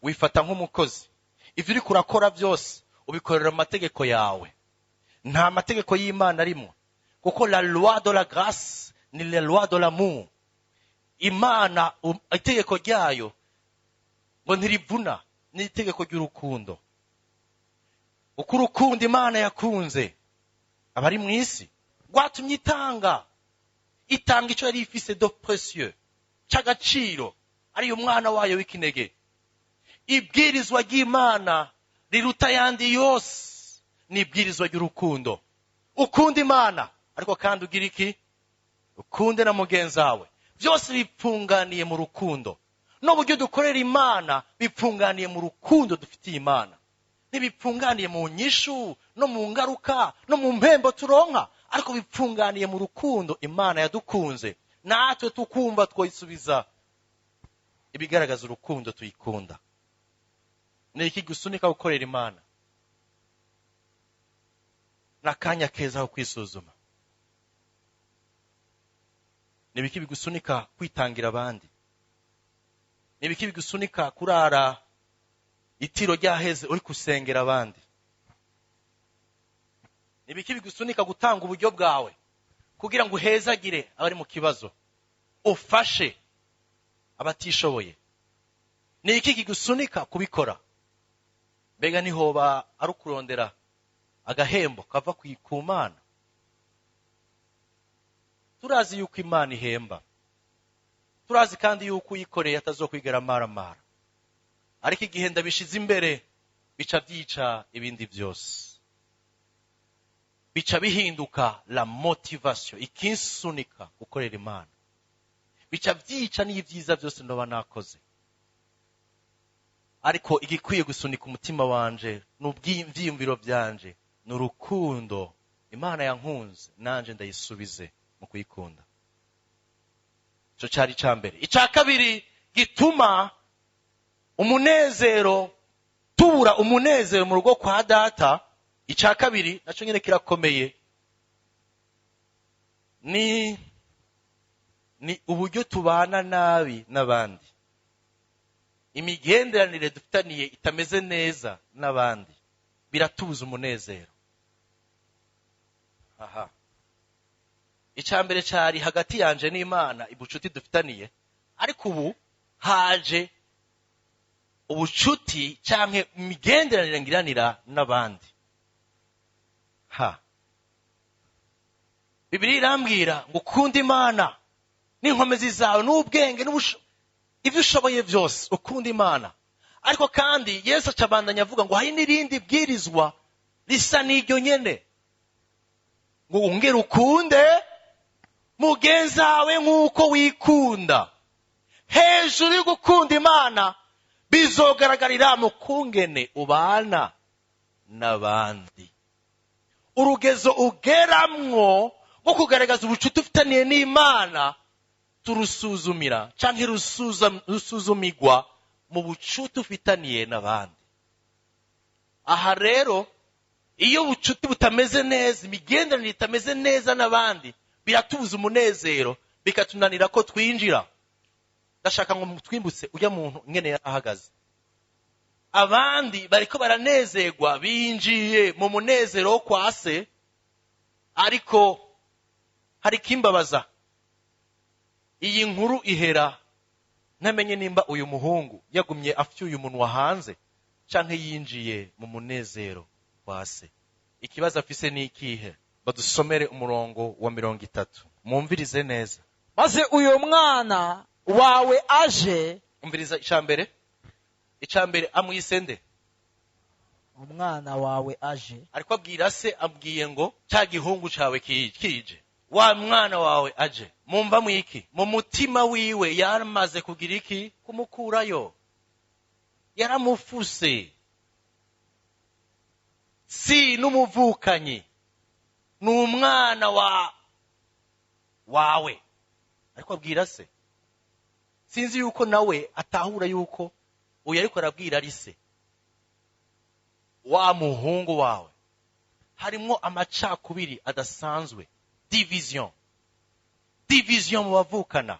wifata nk'umukozi. Ibyo uriko urakora byose ubikorera mu mategeko yawe, nta mategeko y'Imana arimo, kuko la loi de la grâce ni la loi de l'amour. Imana, itegeko ryayo ngo ntirivuna, ni itegeko ry'urukundo. Uko urukundo Imana yakunze abari mu isi rwatumye itanga icyo yari ifise de précieux, c'agaciro, ariyo mwana wayo w'ikinege. Ibwirizwa ry'Imana riruta ayandi yose ni ibwirizwa ry'urukundo. Ukunda Imana, ariko kandi ugira iki? Ukunde na mugenzi wawe. Byose bipfunganiye mu rukundo. N'uburyo dukorera Imana bipfunganiye mu rukundo dufitiye Imana, ntibipfunganiye mu nyishu no mu ngaruka no mu mpembo turonka, ariko bipfunganiye mu rukundo Imana yadukunze, natwe tukumva twayisubiza ibigaragaza urukundo tuyikunda. Ni iki gusunika gukorera Imana? Ni akanya keza ko kwisuzuma. Ni ibiki bigusunika kwitangira abandi? Ni ibiki bigusunika kurara itiro ryaheze uri gusengera abandi? Ni ibiki bigusunika gutanga uburyo bwawe kugira ngo uhezagire abari mu kibazo, ufashe abatishoboye? Ni iki kigusunika kubikora? Mbega ntihoba ari ukurondera agahembo kava ku Mana? Turazi yuko Imana ihemba, turazi kandi yuko uyikoreye atazokwigera amaramara, ariko igihe ndabishize imbere, bica byica ibindi byose, bica bihinduka la motivation ikinsunika gukorera Imana, bica byica n'ibyiza byose ndoba nakoze. Ariko igikwiye gusunika umutima wanje n'ubwiyumviro byanje ni urukundo Imana yankunze, nanje ndayisubize mu kuyikunda. Ico cari ica mbere. Ica kabiri gituma umunezero, tubura umunezero mu rugo kwa Data, ica kabiri naco nyene kirakomeye, ni uburyo tubana nabi n'abandi, imigenderanire dufitaniye itameze neza n'abandi, biratubuza umunezero. Aha, icya mbere cyari hagati yanje n'Imana, ubucuti dufitaniye, ariko ubu haje ubucuti cyangwa imigenderanire ngiranira n'abandi. Ha, Bibiliya irambwira ngo ukunde Imana n'inkomezi zawe n'ubwenge, ibyo ushoboye byose, ukunda Imana. Ariko kandi Yesu acabandanya avuga ngo hari n'irindi bwirizwa risa n'iryo nyene, ngo wongere ukunde mugenzi wawe nk'uko wikunda. Hejuru yo gukunda Imana, bizogaragarira mu kungene ubana n'abandi. Urugezo ugeramwo rwo kugaragaza ubucuti ufitaniye n'Imana turusuzumira canke rusuzumigwa mu bucuti ufitaniye n'abandi. Aha rero iyo ubucuti butameze neza, imigenderanire itameze neza n'abandi, biratubuza umunezero, bikatunanira ko twinjira. Ndashaka ngo mutwimbutse ujya muntu ingene yarahagaze. Abandi bariko baranezerwa, binjiye mu munezero wo kwa se, ariko hari ikimbabaza. Iyi nkuru ihera ntamenye nimba uyu muhungu yagumye afyuye umunwa hanze canke yinjiye mu munezero wa se. Ikibazo afise ni ikihe? Badusomere umurongo wa 30, mwumvirize neza. Maze uyu mwana wawe aje. Umviriza, icambere amwise nde? Umwana wawe aje. Ariko abwira se, abwiye ngo ca gihungu cawe kije, wa mwana wawe aje. Mumva mwiki mu mutima wiwe yaramaze kugira iki? Kumukurayo. Yaramufuse, si n'umuvukanyi, ni umwana wawe. Ariko abwira se, sinzi yuko nawe atahura yuko uyu ariko arabwira ari se wa muhungu wawe. Harimwo amacakubiri adasanzwe, division, division mu bavukana.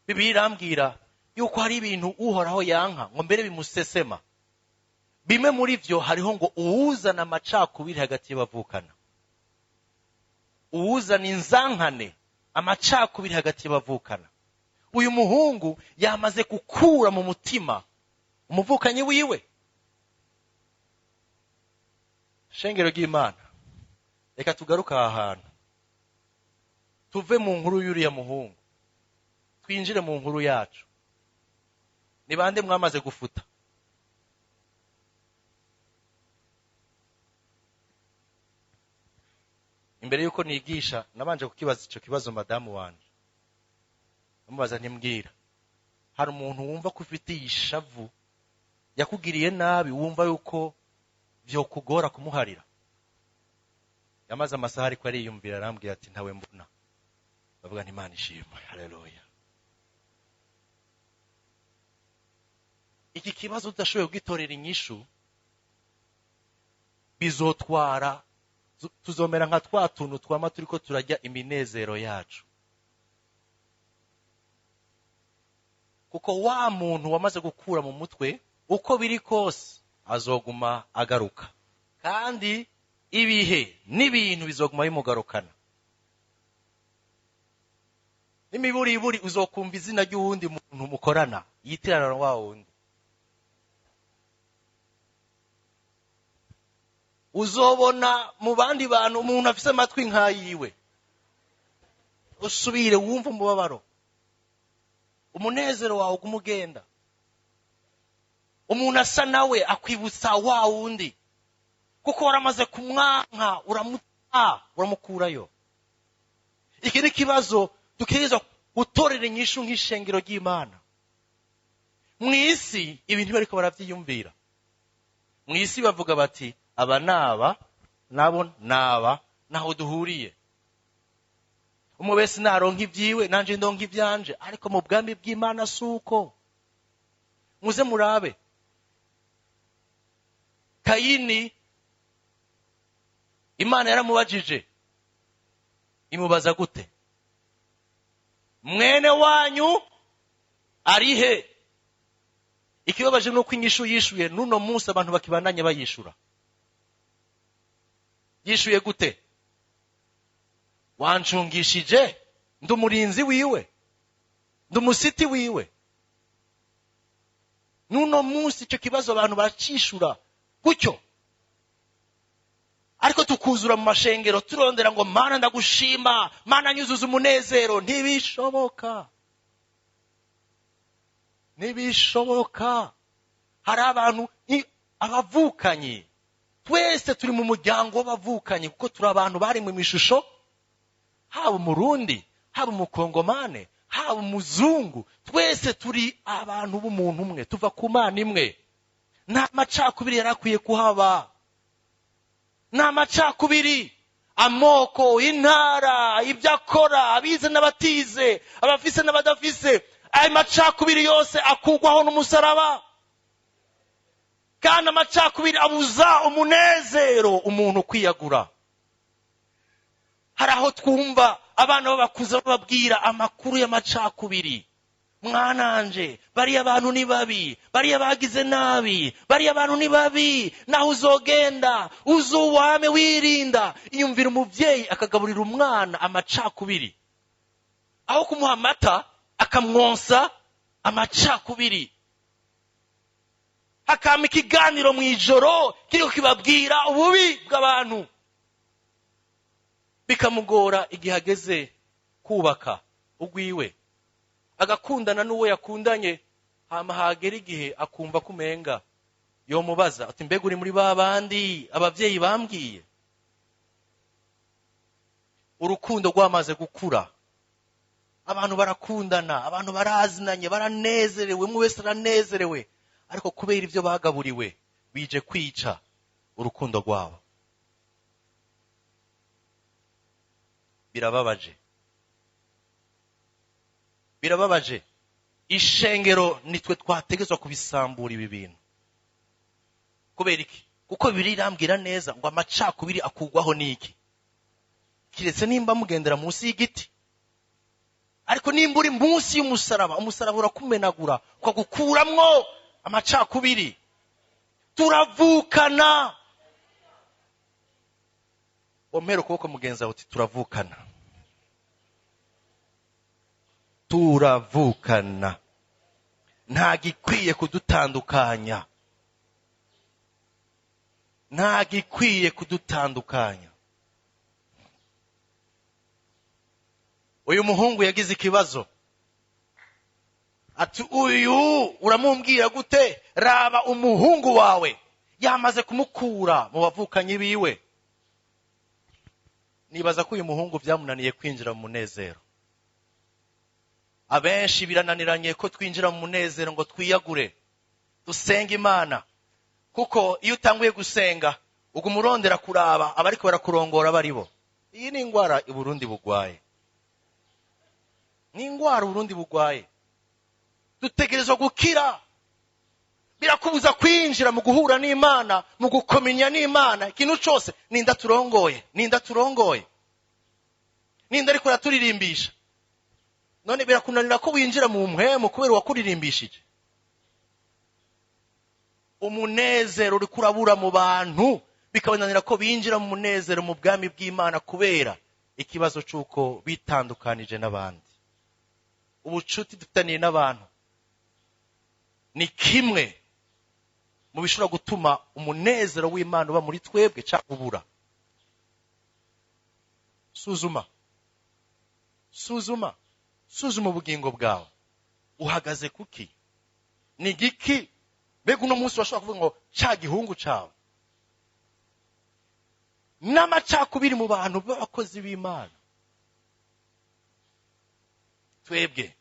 Bibiliya irambwira yuko hari ibintu Uhoraho yanka, ngo mbere bimusesema. Bimwe muri vyo hariho ngo uwuzana amacakubiri hagati y'abavukana, uwuzana inzankane, amacakubiri hagati y'abavukana. Uyu muhungu yamaze gukura mu mutima umuvukanyi wiwe. Shengero ry'Imana, reka tugaruke aha hantu, tuve mu nkuru y'uriya muhungu, twinjire mu nkuru yacu. Ni bande mwamaze gufuta? Imbere yuko nigisha nabanje kukibaza ico kibazo madamu wanje, amubaza ntimbwira, hari umuntu wumva ko ufitiye ishavu yakugiriye nabi, wumva yuko vyokugora kumuharira? Yamaze amasaha ariko ariyumvira, arambwira ati ntawe mbona. Bavuga nti Imana ishimwe, haleluya. Iki kibazo udashoboye kugitorera inyishu, bizotwara, tuzomera nka twa tuntu twama turiko turarya iminezero yacu. Kuko wa muntu wamaze gukura mu mutwe, uko biri kose azoguma agaruka, kandi ibihe n'ibintu bizoguma bimugarukana. N'imiburiburi uzokumva izina ry'uwundi muntu mukorana yitirana na wa wundi. Uzobona mu bandi bantu umuntu afise amatwi nk'ayiwe, usubire wumve umubabaro, umunezero wawe ugume ugenda. Umuntu asa nawe akwibutsa wa wundi, kuko waramaze kumwanka, uramuta, uramukurayo. Iki ni ikibazo dutegerezwa gutorera inyishu nk'ishengero ry'Imana. Mw'isi ibintu bariko baravyiyumvira. Mw'isi bavuga bati aba naba nabo naba, naho duhuriye. Umwe wese naronka ibyiwe, nanje ndonka ivyanje. Ariko mu bwami bw'Imana suko. Muze murabe Kayini, Imana yaramubajije, imubaza gute? Mwene wanyu arihe? Ikibabaje nuko inyishu yishuye nuno munsi abantu bakibandanya bayishura. Yishuye gute? Wancungishije, ndi umurinzi wiwe, ndi umusiti wiwe. Nuno munsi icyo kibazo abantu baracishura gutyo. Ariko tukuzura mu mashengero turondera ngo Mana ndagushima, Mana nyuzuza umunezero. Ntibishoboka, ntibishoboka. Hari abantu abavukanyi, twese turi mu muryango w'abavukanyi, kuko turi abantu bari mu mishusho, haba umurundi, haba umukongomane, haba umuzungu, twese turi abantu b'umuntu umwe, tuva ku Mana imwe. Nta macakubiri yarakwiye kuhaba, nta macakubiri, amoko, intara, ibyo akora, abize n'abatize, abafise n'abadafise, ayo macakubiri yose akugwaho n'umusaraba. Kandi amacakubiri abuza umunezero umuntu kwiyagura. Hari aho twumva abana b'abakuze bababwira amakuru y'amacakubiri: "Mwananje, bariya bantu ni babi, bariya bagize nabi, bariya bantu ni babi, naho uzogenda uzuwame wirinda." Iyumvira umubyeyi akagaburira umwana amacakubiri, aho kumuha amata akamwonsa amacakubiri. Hakama ikiganiro mu ijoro kiriko kibabwira ububi bw'abantu, bikamugora igihe ageze kubaka ugwiwe, agakundana n'uwo yakundanye, hama hagera igihe akumva ko umenga yomubaza ati: "Mbega uri muri ba bandi ababyeyi bambwiye?" Urukundo rwamaze gukura, abantu barakundana, abantu barazinanye, baranezerewe, umwe wese aranezerewe, ariko kubera ibyo bagaburiwe bije kwica urukundo rwabo. Birababaje, birababaje. Ishengero nitwe twategezwa kubisambura ibi bintu. Kubera iki? Kuko Bibiliya irambwira neza ngo amacakubiri akugwaho n'iki? Kiretse nimba mugendera munsi y'igiti, ariko nimba uri munsi y'umusaraba, umusaraba urakumenagura ukagukuramwo amacakubiri. Turavukana. Womera ukuboko mugenzi wawe uti: "Turavukana, turavukana, nta gikwiye kudutandukanya, nta gikwiye kudutandukanya." Uyu muhungu yagize ikibazo, ati: "Uyu uramumbwira gute? Raba umuhungu wawe yamaze kumukura mu bavukanyi biwe." Nibaza ko uyu muhungu byamunaniye kwinjira mu munezero. Abenshi birananiranye ko twinjira mu munezero ngo twiyagure, dusenge Imana, kuko iyo utanguye gusenga uguma urondera kuraba abariko barakurongora baribo. Iyi ni ingwara i Burundi bugwaye, ni ingwara Uburundi bugwaye, dutegerezwa gukira. Birakubuza kwinjira mu guhura n'Imana, mu gukomenya n'Imana. Ikintu cose: ninda turongoye, ninda turongoye, ninda ariko araturirimbisha? None birakunanira ko winjira mu mpwemu kubera uwakuririmbishije. Umunezero uriko urabura mu bantu, bikabananira ko binjira mu munezero mu bwami bw'Imana kubera ikibazo c'uko bitandukanije n'abandi. Ubucuti dufitaniye n'abantu ni kimwe mu bishobora gutuma umunezero w'Imana uba muri twebwe cyangwa ubura. Suzuma, suzuma, suzuma ubugingo bwawe. Uhagaze kuki? Ni giki? Mbega uno munsi washobora kuvuga ngo ca gihungu cawe? N'amacakubiri mu bantu b'abakozi b'Imana, twebwe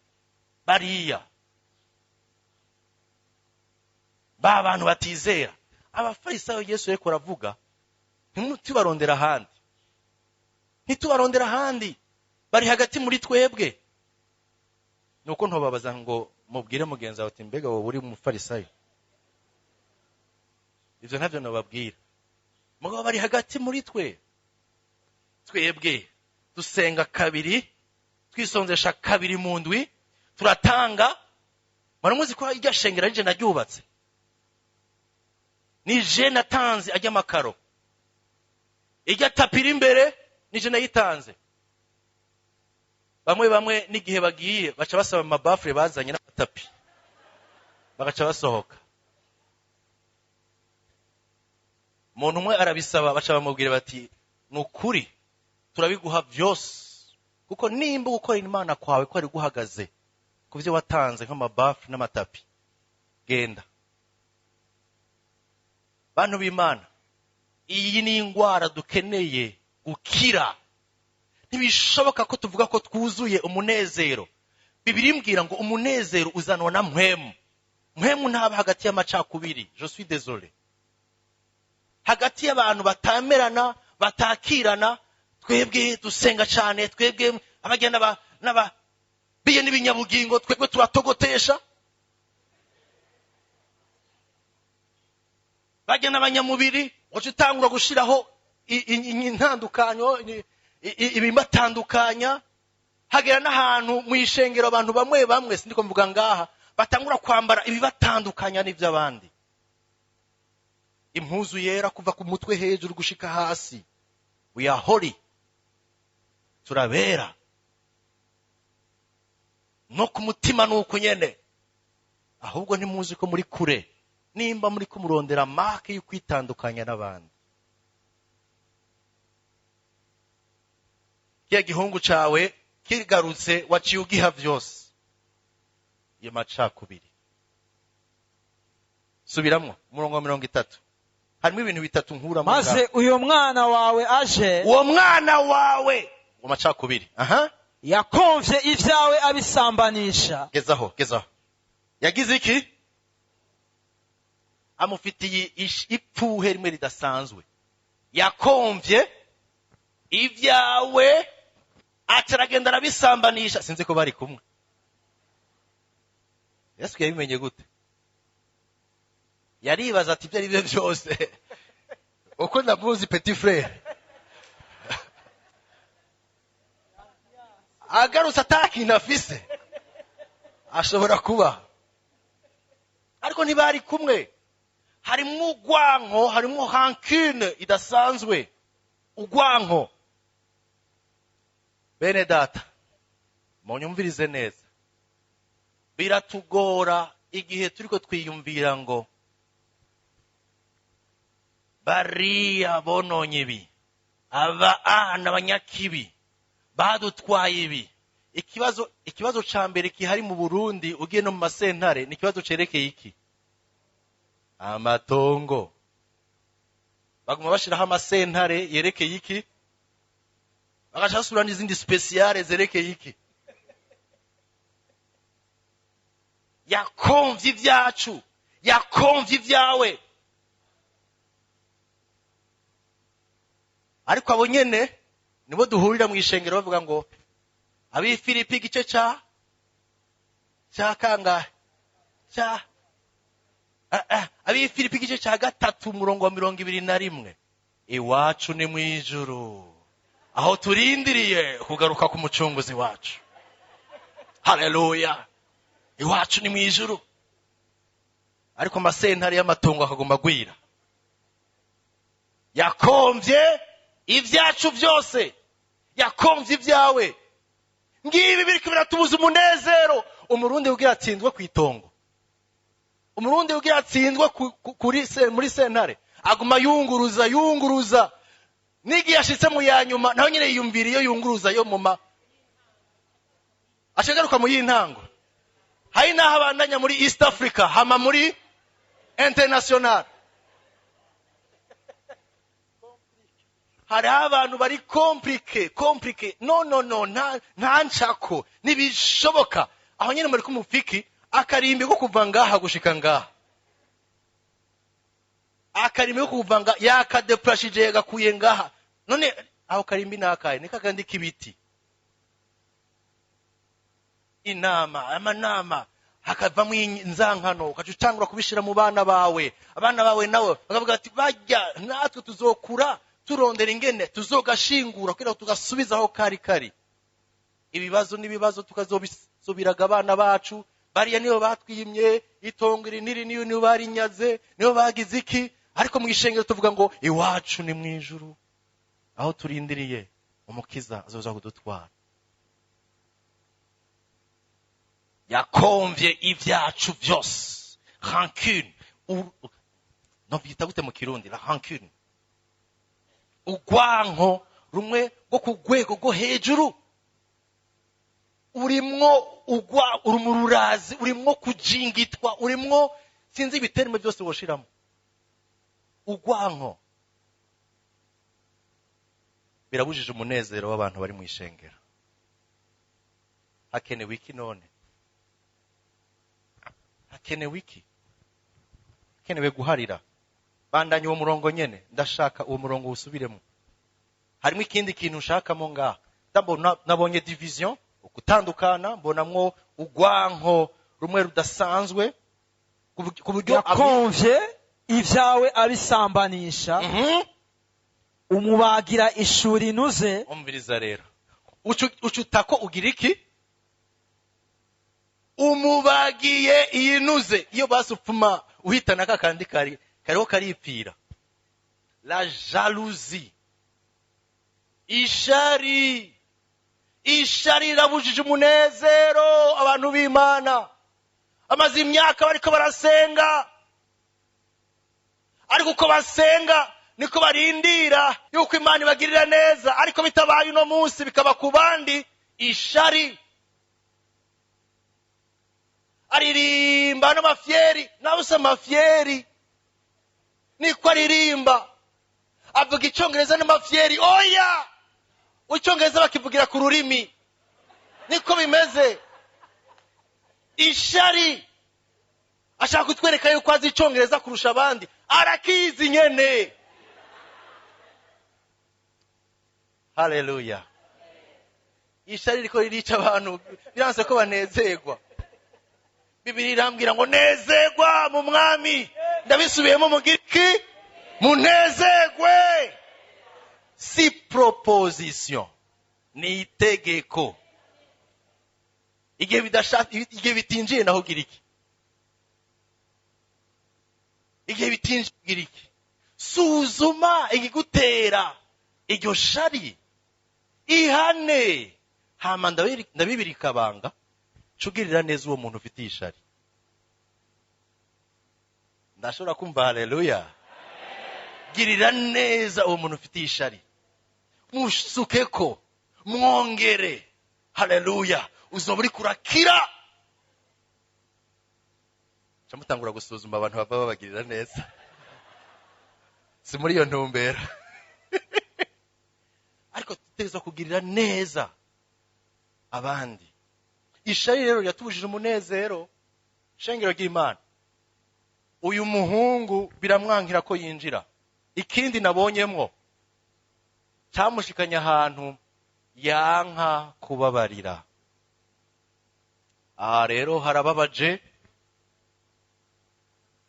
bariya ba bantu batizera, abafarisayo Yesu yariko aravuga, ntitubarondera ahandi, ntitubarondera ahandi, bari hagati muri twebwe. Nuko ntobabaza ngo mubwire mugenzi wawe uti: "Mbega wowe uri umufarisayo?" Ivyo ntavyo nobabwira, mugabo bari hagati muri twe. Twebwe dusenga kabiri, twisonzesha kabiri mu ndwi, turatanga. Muramuzi ko irya shengero ari je naryubatse, ni je natanze ajya amakaro, irya tapi iri imbere ni je nayitanze. Bamwe bamwe n'igihe bagiye baca basaba amabafure bazanye n'amatapi, bagaca basohoka. Umuntu umwe arabisaba, baca bamubwira bati: "Ni ukuri turabiguha byose, kuko nimba gukorera Imana kwawe ko ari guhagaze ku byo watanze nk'amabafure n'amatapi, genda." Bantu b'Imana, iyi ni indwara dukeneye gukira. Ntibishoboka ko tuvuga ko twuzuye umunezero. Bibiliya imbwira ngo umunezero uzanwa na mpwemu. Mpwemu ntaba hagati y'amacakubiri, je suis désolé, hagati y'abantu batamerana, batakirana. Twebwe dusenga cyane, twebwe abagenda n'aba biye n'ibinyabugingo, twebwe turatogotesha. Bajya n'abanyamubiri. Waca utangura gushiraho intandukanyo, ibibatandukanya. Hagera n'ahantu mu ishengero abantu bamwe bamwe, sindiko mvuga ngaha, batangura kwambara ibibatandukanya n'iby'abandi, impuzu yera kuva ku mutwe hejuru gushika hasi. We are holy, turabera. No ku mutima ni uko nyene. Ahubwo ntimuzi ko muri kure nimba muri kumurondera marque yo kwitandukanya n'abandi. Kiya gihungu cawe kigarutse, waciye ugiha vyose. Iyo macakubiri. Subiramwo umurongo wa 30, harimo ibintu bitatu nkuramo ngaha. Maze uyo mwana wawe aje, Uwo mwana wawe ngo macakubiri, aha. yakomvye ivyawe abisambanisha. Gezaho, gezaho. Yagize iki? Amufitiye ipfuhe rimwe ridasanzwe. Yakomvye ibyawe, acaragenda arabisambanisha. Sinzi ko bari kumwe. Yesu yabimenye gute? Yaribaza ati: "Ibyo ari byo byose, uko ndamuzi petit frère, agarutse atakintu afise, ashobora kuba." Ariko ntibari kumwe. Harimwo urwanko, harimwo rancune idasanzwe, urwanko. Bene data, munyumvirize neza. Biratugora igihe turiko twiyumvira ngo bariya bononye ibi, aba n'abanyakibi badutwaye ibi. Ikibazo ca mbere gihari mu Burundi, ugiye no mu masentare, ni ikibazo cerekeye iki? Amatongo. Baguma bashiraho amasentare yerekeye iki, bagaca basubira n'izindi spéciales zerekeye iki. Yakomvye ibyacu, yakomvye ibyawe. Ariko abo nyene nibo duhurira mu ishengero bavuga ngo ab'i Filipi igice ca kangahe, ca ab'i Filipi igice ca 3 umurongo wa 21: "Iwacu ni mu ijuru, aho turindiriye kugaruka k'umucunguzi wacu." Haleluya! Iwacu ni mu ijuru. Ariko amasentare y'amatongo akagomba agwira. Yakomvye ibyacu byose, yakomvye ibyawe. Ngibi biriko biratubuza umunezero. Umurundi ugira atsindwe ku itongo, umurundi ugira atsindwe muri sentare, aguma yunguruza, yunguruza. N'igihe ashitse mu ya nyuma, naho nyine yiyumvira iyo yunguruza yo muma ashagaruka mu y'intango. Hari n'aho abandanya muri East Africa, hama muri international. Hariho abantu bari compliqué, compliqué. No, no, no, nta ncako, ntibishoboka. Aho nyine muri kumufiki akarimbi ko kuva ngaha gushika ngaha, akarimbi ko kuva ngaha yakadeplashije, yagakuye ngaha. None aho karimbi nakaye ni kakandi k'ibiti. Inama, amanama, hakavamo inzankano, ukaca utangura kubishira mu bana bawe. Abana bawe nawe bakavuga ati: "Bajya natwe tuzokura turondera ingene tuzogashingura kugira ngo tugasubiza aho kari kari." Ibibazo n'ibibazo tukazobisubiraga abana bacu. Bariya nibo batwimye itongo iri n'iri, niyo nibo barinyaze, nibo bagize iki. Ariko mu ishengero tuvuga ngo iwacu ni mu ijuru, aho turindiriye umukiza azoza kudutwara. Yakomvye ibyacu byose. Rancune, no byita gute mu Kirundi la rancune? Urwanko rumwe rwo ku rwego rwo hejuru, urimwo ugwa, uri mu rurazi, urimwo kujingitwa, urimwo sinzi ibiterme byose woshiramo. Urwanko birabujije umunezero w'abantu bari mu ishengero. Hakenewe iki none? Hakenewe iki? Hakenewe guharira. Bandanya uwo murongo nyene, ndashaka uwo murongo usubiremo. Harimo ikindi kintu nshakamo ngaha. Ndabona, nabonye division, gutandukana, mbonamwo urwanko rumwe rudasanzwe ku buryo Yakomvye. Ibyawe abisambanisha, umubagira ishuri inuze. Umviriza rero, uca utako ugira iki? Umubagiye iyinuze. Iyo basi upfuma uhitana kakandi kari kariho karipfira. La jalousie, ishari. Ishari rirabujije umunezero abantu b'Imana. Amaze imyaka bariko barasenga, ariko uko basenga niko barindira yuko Imana ibagirira neza, ariko bitabaye uno munsi bikaba ku bandi. Ishari, aririmba n'amafyeri, nawe usa amafyeri, niko aririmba, avuga Icyongereza n'amafyeri. Oya, Icyongereza bakivugira ku rurimi, niko bimeze. Ishari, ashaka kutwereka yuko azi Icyongereza kurusha abandi, arakizi nyene. Haleluya! Ishari riko ririca abantu, biranse ko banezerwa. Bibiri irambwira ngo nezerwa mu Mwami. Ndabisubiyemo mu giki? Munezerwe. Si proposition, ni itegeko. Igihe bidashaka, igihe bitinjiye naho ugira iki? Igihe bitinjiye ugira iki? Suzuma igigutera iryo shari, ihane, hama ndabibira ikabanga, cugirira neza uwo muntu ufitiye ishari. Ndashobora kumva haleluya? Girira neza uwo muntu ufitiye ishari, musukeko, mwongere. Haleluya! Uzoba uriko urakira. Ca mutangura gusuzuma abantu bava babagirira neza. Si muri iyo ntumbero, ariko dutegerezwa kugirira neza abandi. Ishari rero riratubujije umunezero. Shengero ry'Imana, uyu muhungu biramwankira ko yinjira. Ikindi nabonyemwo cyamushikanye ahantu yanka kubabarira, aha rero harababaje.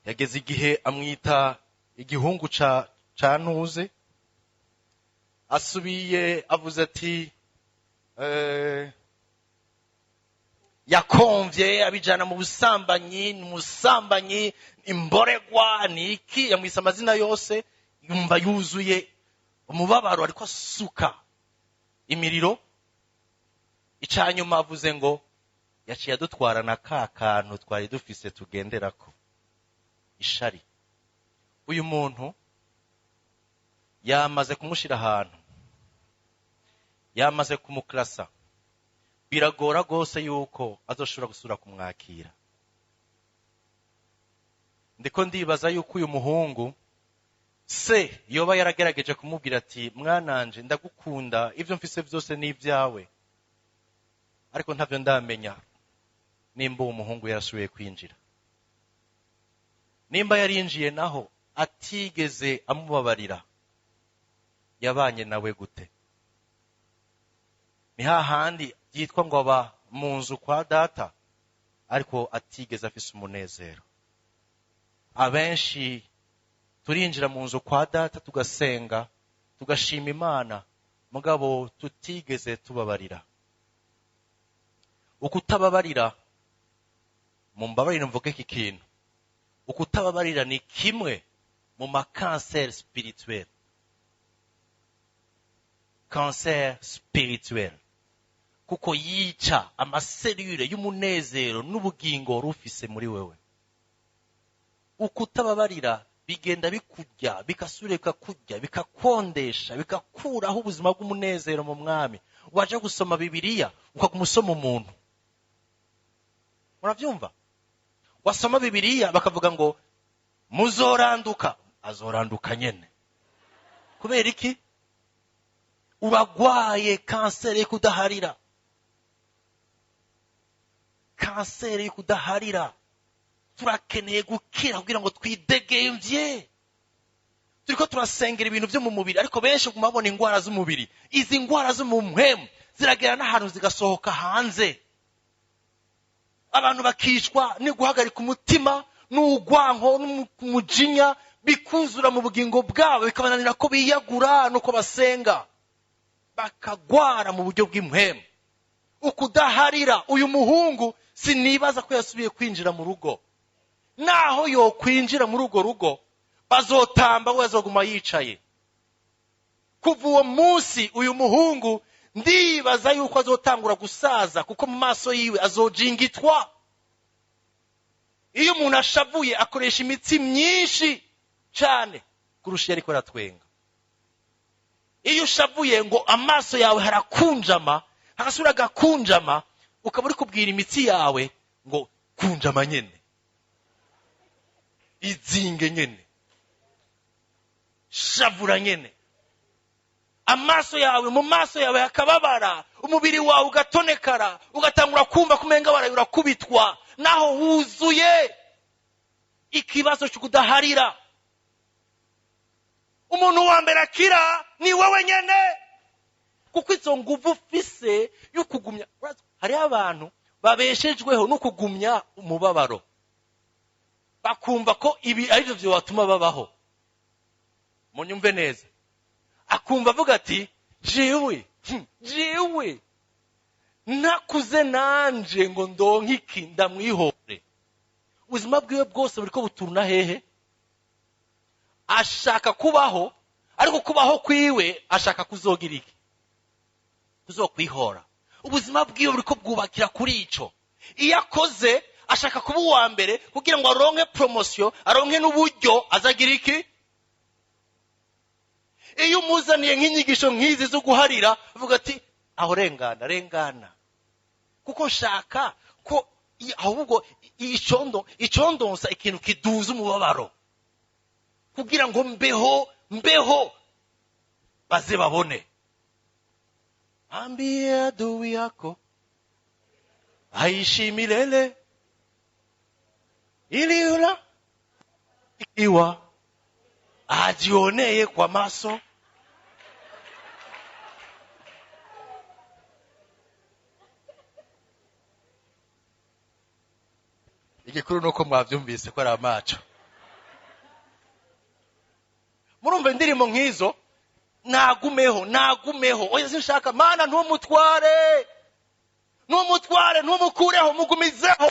Yageze igihe amwita igihungu ca ntuze. Asubiye avuze ati yakomvye abijana mu busambanyi, ni umusambanyi, imboregwa, ni iki, yamwise amazina yose. Yumva yuzuye umubabaro, ariko asuka imiriro. Icanyuma avuze ngo yaciye adutwara na ka kantu twari dufise tugenderako. Ishari, uyu muntu yamaze kumushira ahantu, yamaze kumuklasa, biragora rwose yuko azoshobora gusubira kumwakira. Ndiko ndibaza yuko uyu muhungu se yoba yaragerageje kumubwira ati: "Mwananje, ndagukunda, ibyo mfise byose ni ibyawe." Ariko ntabyo ndamenya nimba uwo muhungu yarasubiye kwinjira, nimba yarinjiye naho atigeze amubabarira, yabanye nawe gute? Ni hahandi byitwa ngo aba mu nzu kwa data, ariko atigeze afise umunezero. Abenshi turinjira mu nzu kwa data, tugasenga, tugashima Imana, mugabo tutigeze tubabarira. Ukutababarira, mumbabarire mvuge iki kintu, ukutababarira ni kimwe mu makanseri spirituel. Cancer spirituel, kuko yica ama cellules y'umunezero n'ubugingo wari ufise muri wewe. Ukutababarira bigenda bikurya, bigasubira bikakurya, bikakondesha, bikakuraho ubuzima bw'umunezero mu Mwami. Waje gusoma Bibiliya, ukaguma usoma umuntu. Murabyumva? Wasoma Bibiliya bakavuga ngo muzoranduka, azoranduka nyene. Kubera iki? Uragwaye kanseri yo kudaharira, kanseri yo kudaharira. Turakeneye gukira kugira ngo twidegemvye. Turiko turasengera ibintu byo mu mubiri, ariko benshi guma babona ingwara z'umubiri. Izi ngwara zo mu mpwemu ziragera n'ahantu zigasohoka hanze, abantu bakicwa ni guhagarika umutima n'ugwanko n'umujinya. Bikuzura mu bugingo bwabo, bikabananira ko biyagura nuko basenga, bakagwara mu buryo bw'impwemu. Ukudaharira. Uyu muhungu sinibaza ko yasubiye kwinjira mu rugo. Naho yokwinjira muri urwo rugo, bazotamba, we azoguma yicaye. Kuva uwo munsi, uyu muhungu ndibaza yuko azotangura gusaza, kuko mu maso yiwe azojingitwa. Iyo umuntu ashavuye, akoresha imitsi myinshi cyane kurusha iyo ariko aratwenga. Iyo ushavuye, ngo amaso yawe harakunjama, hagasubira agakunjama, ukaba uri kubwira imitsi yawe ngo kunjama nyene, izinge nyene, shavura nyene. Amaso yawe, mu maso yawe hakababara, umubiri wawe ugatonekara, ugatangura kumva kumenga waraye urakubitwa, naho wuzuye. Ikibazo cyo kudaharira. Umuntu wa mbere akira ni wowe nyene, kuko izo nguvu ufise yo kugumya. Hariho abantu babeshejweho no kugumya umubabaro, bakumva ko ibi aribyo byatuma babaho. Munyumve neza, akumva avuga ati: Jewe nakuze nanje ngo ndonke iki, ndamwihore." Ubuzima bwiwe bwose buriko buturuna hehe? Ashaka kubaho, ariko kubaho kwiwe ashaka kuzogira iki? Kuzokwihora. Ubuzima bwiwe buriko bwubakira kuri ico. Iyo akoze, ashaka kuba uwa mbere kugira ngo aronke promotion, aronke n'uburyo azagira iki. Iyo umuzaniye nk'inyigisho nk'izi zo guharira, avuga ati: "Aho rengana, rengana, kuko nshaka ko ahubwo icondo icondonsa ikintu kiduza umubabaro kugira ngo mbeho, mbeho baze babone." Ambie adui yako aishi milele, ili yula ikiwa ajionee kwa maso. Igikuru nuko mwavyumvise ko ari amaco. Murumva indirimbo nk'izo: "Nagumeho, nagumeho, oya sinshaka, Mana ntumutware, ntumutware, ntumukureho, mugumizeho,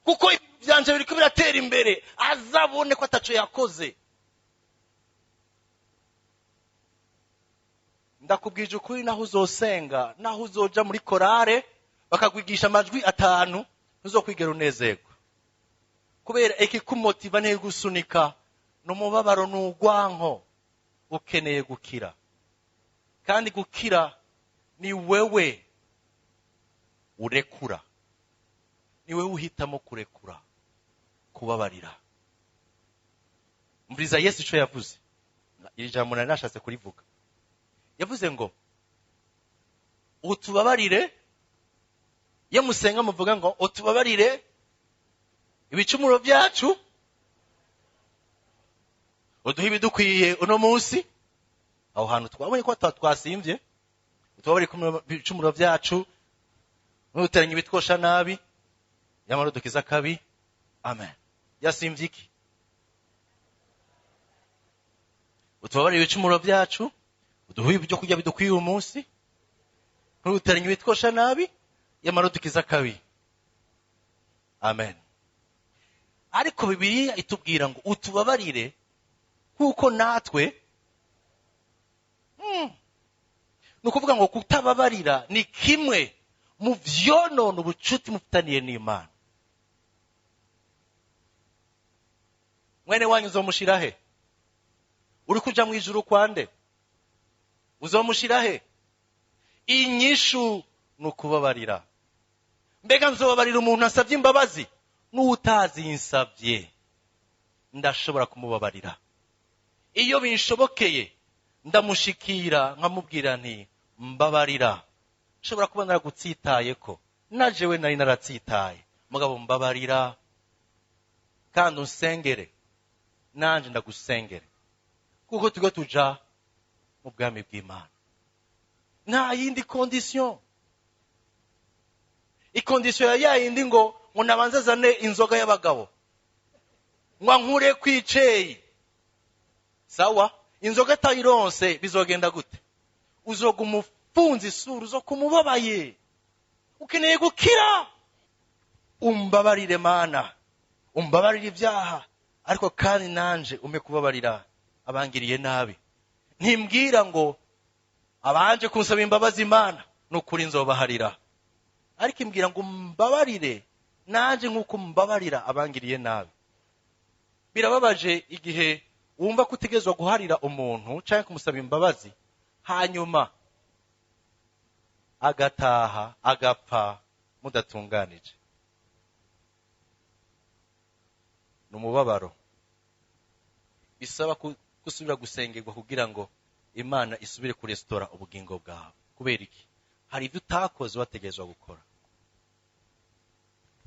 kuko ibintu byanje biriko biratera imbere, azabone ko ataco yakoze." Ndakubwije ukuri, naho uzosenga, naho uzoja muri korale bakakwigisha amajwi atanu, ntuzokwigera unezerwa, kubera ikikumotiva ntigusunika n'umubabaro n'urwanko. Ukeneye gukira, kandi gukira ni wewe urekura, ni wewe uhitamo kurekura, kubabarira. Umviriza Yesu ico yavuze. Iri jambo nari nashatse kurivuga. Yavuze ngo utubabarire. Iyo musenga muvuga ngo utubabarire ibicumuro byacu, uduhe ibidukwiye uno munsi. Aho hantu twabonye ko twasimvye. Utubabarire ibicumuro byacu, ntuteranye ibitwosha nabi, nyamara udukiza akabi, amen. Yasimvye iki? Utubabarire ibicumuro byacu, uduhe ibyo kurya bidukwiye uyu munsi, ntuteranye ibitwosha nabi, nyamara udukiza akabi, amen. Ariko Bibiliya itubwira ngo utubabarire kuko natwe Ni ukuvuga ngo kutababarira ni kimwe mu vyonona ubucuti mufitaniye n'Imana. Mwene wanyu uzomushira he? Uri kuja mu ijuru kwande? Uzomushira he? Inyishu ni ukubabarira. Mbega nzobabarira umuntu asabye imbabazi? N'utazinsabye ndashobora kumubabarira. Iyo binshobokeye, ndamushikira nkamubwira nti: "Mbabarira, nshobora kuba naragutsitayeko, na jewe nari naratsitaye, mugabo mbabarira, kandi unsengere nanje ndagusengere, kuko tugo tuja mu bwami bw'Imana." Nta yindi condition. I condition ya yayindi ngo nabanze azane inzoga y'abagabo, ngo ankure kwiceyi. Sawa, inzoga atayironse bizogenda gute? Uzoguma ufunze isura, uzokumubabaye, ukeneye gukira. Umbabarire Mana, umbabarire ibyaha, ariko kandi nanje umpe kubabarira abangiriye nabi. Ntimbwira ngo abanje kunsaba imbabazi Imana nukuri nzobaharira, ariko imbwira ngo mbabarire nanje nk'uko mbabarira abangiriye nabi. Birababaje igihe wumva ko utegerezwa guharira umuntu cyangwa kumusaba imbabazi, hanyuma agataha agapfa mudatunganije. Ni umubabaro bisaba gusubira gusengerwa kugira ngo Imana isubire kuresitora ubugingo bwawe. Kubera iki? Hari ibyo utakoze wategerezwa gukora.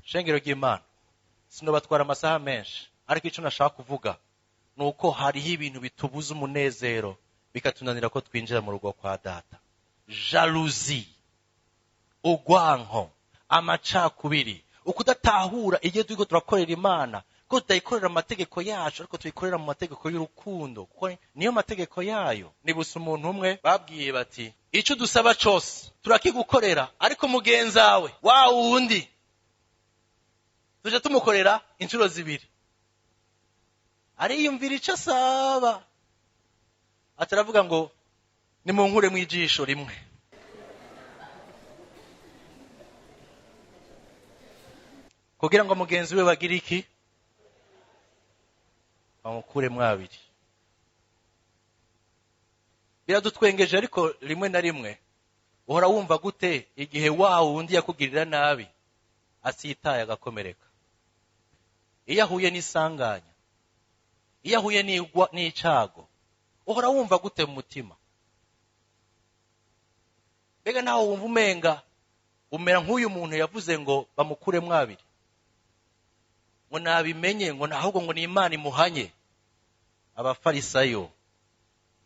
Shengero ry'Imana, sinobatwara amasaha menshi, ariko icyo nashaka kuvuga ni uko hariho ibintu bitubuza umunezero bikatunanira ko twinjira mu rugo kwa data. Jalousie, ugwanko, amacakubiri, ukudatahura igihe turiko turakorera Imana, ko tutayikorera mu mategeko yacu, ariko tuyikorera mu mategeko y'urukundo, kuko niyo mategeko yayo. Nibutse umuntu umwe babwiye bati icyo dusaba cose turakigukorera, ariko mugenzawe wa wundi tuje tumukorera inshuro zibiri. Ariyumvira icyo asaba, ataravuga ngo nimunkure mu ijisho rimwe. Kugira ngo mugenzi we bagire iki? Bamukuremo abiri. Biradutwengeje, ariko rimwe na rimwe uhora wumva gute igihe wa wundi yakugirira nabi asitaye agakomereka? Iyo ahuye n'isanganya, iyo ahuye n'icago, uhora wumva gute mu mutima? Mbega nawe wumva umenga umera nk'uyu muntu yavuze ngo bamukuremo abiri, ngo nabimenye, ngo ahubwo ngo ni Imana imuhanye. Abafarisayo,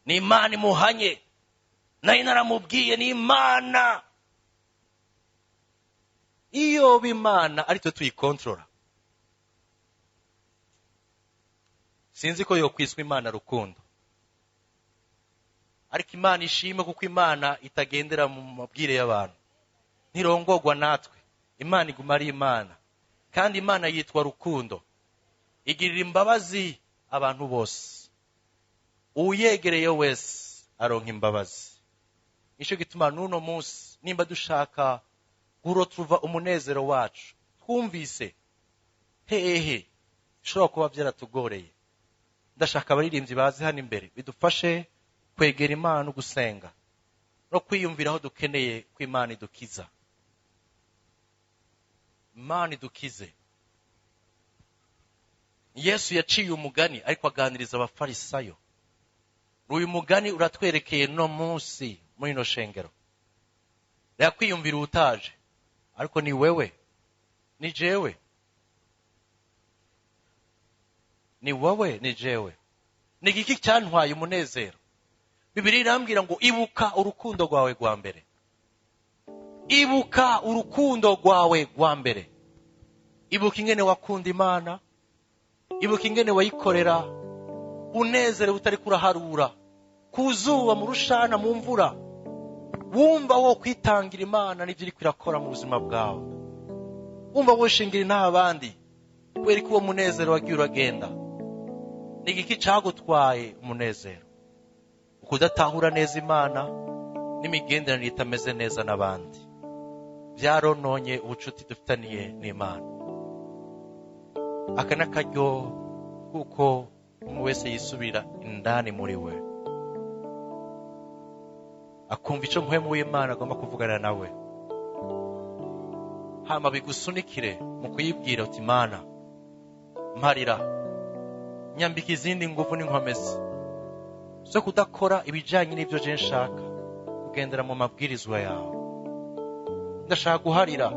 ni Imana imuhanye, nayo naramubwiye ni Imana. Iyo b'Imana ari twe tuyikontorora, sinzi ko yokwiswa Imana rukundo, ariko Imana ishime, kuko Imana itagendera mu mabwire y'abantu, ntirongogwa natwe. Imana iguma ari Imana, kandi Imana yitwa rukundo, igirira imbabazi abantu bose. Uyegereye wese aronka imbabazi. Nico gituma n'uno munsi nimba dushaka gurotuva umunezero wacu, twumvise hehe bishobora kuba byaratugoreye, ndashaka abaririmbyi bazi hano imbere bidufashe kwegera Imana no gusenga no kwiyumvira aho dukeneye ko Imana idukiza. Imana idukize. Yesu yaciye umugani ariko aganiriza abafarisayo. Uyu mugani uratwerekeye no munsi muri ino shengero. Reka kwiyumvira utaje, ariko ni wewe, ni jewe, ni wowe, ni jewe. Ni igiki cyantwaye umunezero? Bibiliya irambwira ngo ibuka urukundo rwawe rwa mbere. Ibuka urukundo rwawe rwa mbere. Ibuka ingene wakunda Imana, ibuka ingene wayikorera unezerewe utari kuraharura, ku zuba, mu rushana, mu mvura, wumva wo kwitangira Imana n'ibyo iriko irakora mu buzima bwawe, wumva woshingira intaha abandi, kubera ko uwo munezero wagiye uragenda. Ni igiki cagutwaye umunezero? Ukudatahura neza Imana n'imigenderanire itameze neza n'abandi byarononye ubucuti dufitaniye n'Imana. Aka n'akaryo kuko umwe wese yisubira indani muri we, akumva ico mpwemu w'Imana agomba kuvugana nawe, hama bigusunikire mu kuyibwira uti Imana mparira, nyambika izindi nguvu n'inkomezi zo kudakora ibijanye n'ibyo je nshaka, kugendera mu mabwirizwa yawe. Ndashaka guharira,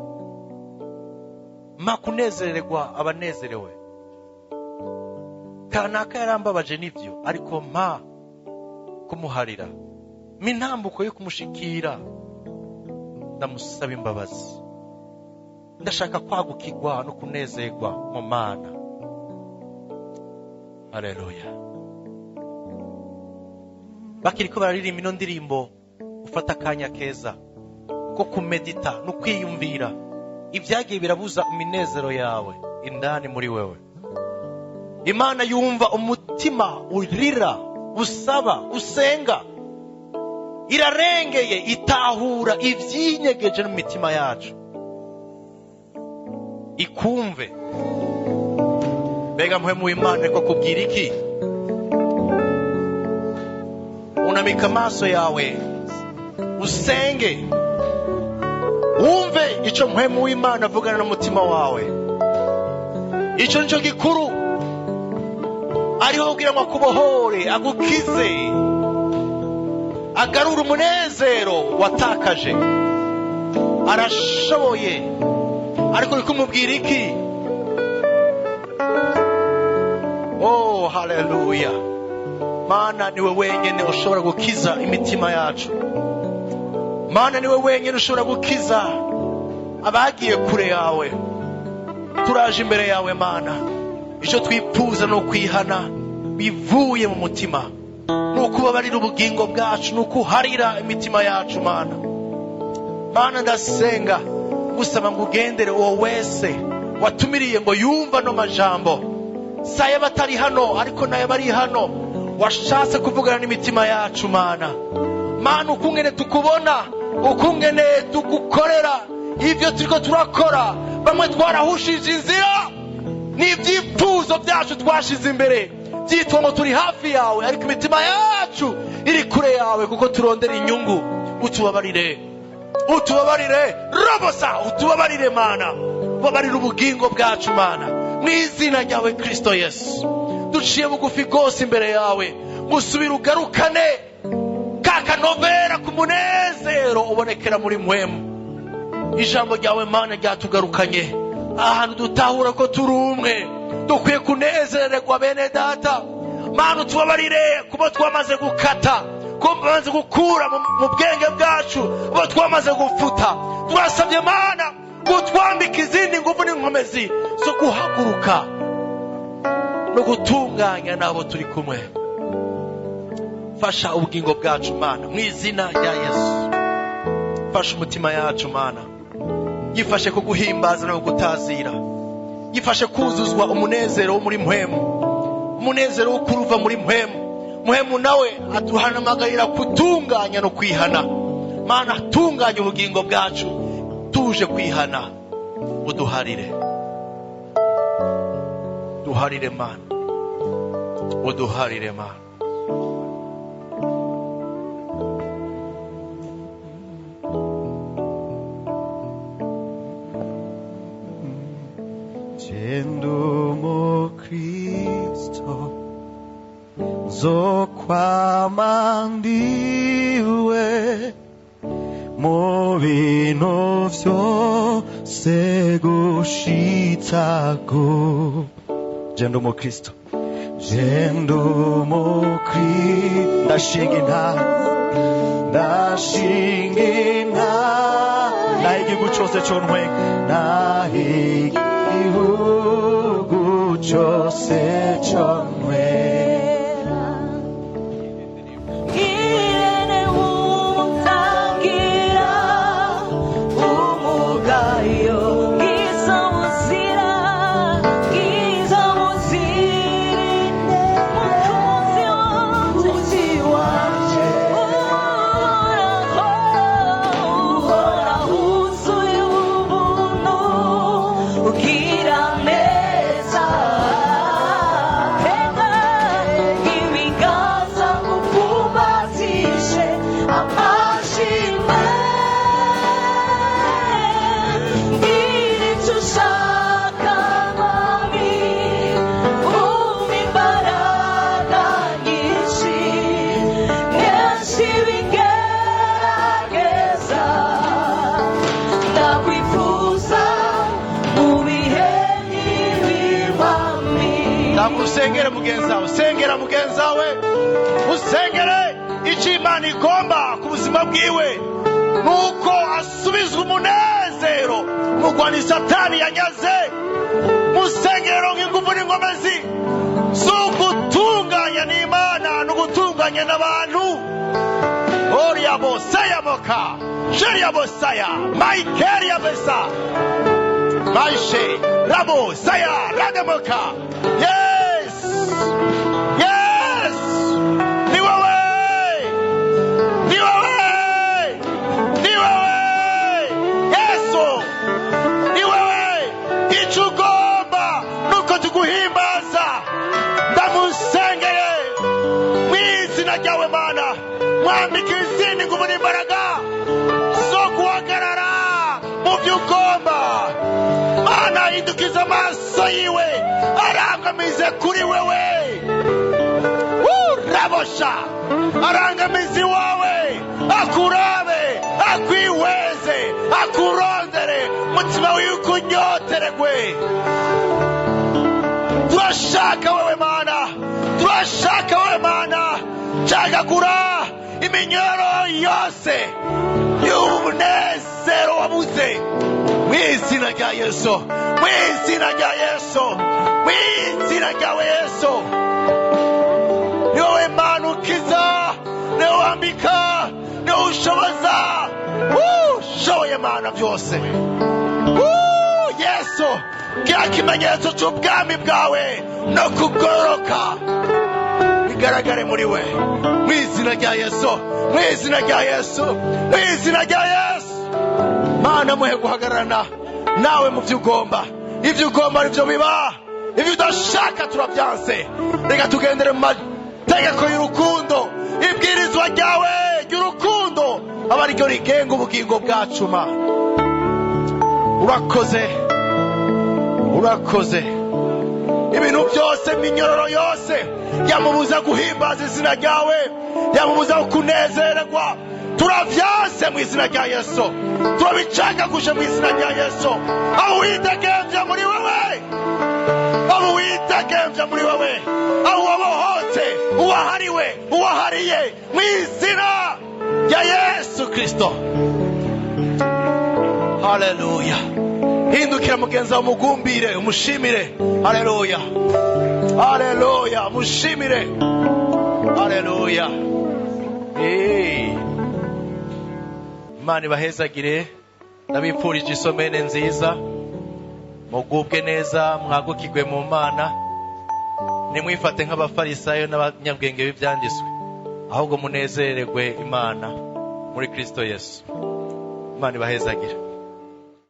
mpa kunezererwa abanezerewe. Kanaka yarambabaje nivyo, ariko mpa kumuharira, mpa intambuko yo kumushikira, ndamusaba imbabazi. Ndashaka kwagukirwa no kunezerwa mu Mana. Haleluya. Bakiriko bararirimba ino ndirimbo, ufata akanya keza ko kumedita no kwiyumvira ibyagiye birabuza iminezero yawe indani muri wewe. Imana yumva umutima urira, usaba, usenga. Irarengeye, itahura ibyinyegeje no mu mitima yacu, ikumve. Mbega Mpwemu w'Imana ariko kubwira iki? Unamika amaso yawe, usenge, wumve icyo Mpwemu w'Imana avugana n'umutima wawe. Icyo nicyo gikuru ariho kugira ngo akubohore, agukize, agarure umunezero watakaje. Arashoboye. Ariko uri kumubwira iki? Oh, haleluya! Mana, niwe wenyine ushobora gukiza imitima yacu. Mana, niwe wenyine ushobora gukiza abagiye kure yawe. Turaje imbere yawe, Mana. Icyo twifuza ni ukwihana bivuye mu mutima, ni ukubabarira ubugingo bwacu, ni ukuharira imitima yacu, Mana. Mana, ndasenga gusaba ngo ugendere uwo wese watumiriye ngo yumva ano majambo, si ay'abatari hano ariko n'ay'abari hano, washatse kuvugana n'imitima yacu, Mana. Mana, ukungene tukubona, ukungene tugukorera, ibyo turiko turakora, bamwe twarahushije inzira n'ibyifuzo byacu twashize imbere, byitwa ngo turi hafi yawe, ariko imitima yacu iri kure yawe kuko turondera inyungu. Utubabarire, utubabarire robosa, utubabarire, Mana. Ubabarire ubugingo bwacu, Mana, mu izina ryawe Kristo Yesu. Duciye bugufi rwose imbere yawe, musubire ugarukane ka kanovera ku munezero ubonekera muri Mpwemu. Ijambo ryawe, Mana, ryatugarukanye ahantu dutahura ko turi umwe, dukwiye kunezererwa bene data. Mana, utubabarire kuba twamaze gukata, kuba twamaze gukura mu bwenge bwacu, kuba twamaze gufuta. Turasabye, Mana, kutwambika izindi ngufu n'inkomezi zo guhaguruka no gutunganya n'abo turi kumwe. Fasha ubugingo bwacu, Mana, mu izina rya Yesu. Fasha umutima yacu, Mana, yifashe kuguhimbaza no kugutazira, yifashe kuzuzwa umunezero wo muri Mpwemu, umunezero wo kuruva muri Mpwemu. Mpwemu nawe atuhanamagarira kutunganya no kwihana. Mana, tunganya ubugingo bwacu, tuje kwihana, uduharire, duharire, Mana, uduharire, Mana. Je ndi umukristo, nzokwama ndiwe mu bintu vyose gushitsago. Je ndi umukristo, je ndi umukristo, ndashinga intahe, ndashinga intahe, naho igihugu cose contwenga, naho igihugu cose contwenga. Irene wuntangira umugayo, ngizo muzira, ngizo muzirinde, mukunzi wanje, uhoraho, uhoraho wuzuye ubuntu, ugira neza, tega ibiganza ngupfumbatishe amashimwe, mbwira icyo ushaka, Mwami, umpa imbaraga nyinshi, nyinshi bigerageza, ndakwifuza mu bihe nk'ibi, Mwami. Ntabwo usengere mugenzi wawe, usengera mugenzi wawe, usengere icyo Imana igomba ku buzima bwiwe, nuko asubizwa umunezero umugwani Satani yanyaze. Musengero nk'ingufu n'inkomezi zo gutunganya n'Imana no gutunganya n'abantu. Oriabosaya moka, Sheriabosaya, Maikeriabesa, Maishe, Rabo, Saya, Radamoka. Yes! Yes! Ni wewe! Ni wewe! Ni wewe! Yesu! Ni wewe! Icyo ugomba nuko tuguhimbaza. Ndamusengeye mu izina ryawe Mana, mwambike izindi nguvu n'imbaraga zo guhagarara mu byo ugomba. Mana, hindukiza amaso yiwe arangamize kuri wewe. Rabosha, arangamize iwawe, akurabe, akwihweze, akurondere, umutima wiwe ukunyoteregwe. Turashaka wewe Mana, turashaka wewe Mana. Cagagura iminyoro yose y'umunezero wabuze mu izina rya Yesu, mu izina rya Yesu, mu izina ryawe Yesu. Ni wowe Mana ukiza, ni wowe wambika, ni wowe ushoboza. Ushoboye Mana byose. Yesu, kila kimenyetso cy'ubwami bwawe no kugororoka bigaragare muri we, mu izina rya Yesu, mu izina rya Yesu, mu izina rya Yesu. Mana, muhe guhagararana nawe mu byo ugomba. Ibyo ugomba aribyo biba, ibyo udashaka turabyanse. Reka tugendere mu mategeko y'urukundo, ibwirizwa ryawe ry'urukundo aba ariryo rigenga ubugingo bwacu. Mana, urakoze, urakoze. Ibintu byose, iminyororo yose yamubuza guhimbaza izina ryawe, yamubuza kunezererwa, turavyanse mu izina rya Yesu, turabicagaguje mu izina rya Yesu. Aho widegemvya muri wewe, aho widegemvya muri wewe, aho wabohotse, uwahariwe, uwahariye mu izina rya Yesu Kristo. Haleluya! Hindukira mugenzi wawe, umugumbire, umushimire. Haleluya, haleluya, mushimire. Haleluya. Hey. Imana ibahezagire. Ndabipfurije isomene nziza, mugubwe neza, mwagukirwe mu Mana. Nimwifate nk'abafarisayo n'abanyabwenge b'ibyanditswe, ahubwo munezererwe Imana muri Kristo Yesu. Imana ibahezagire.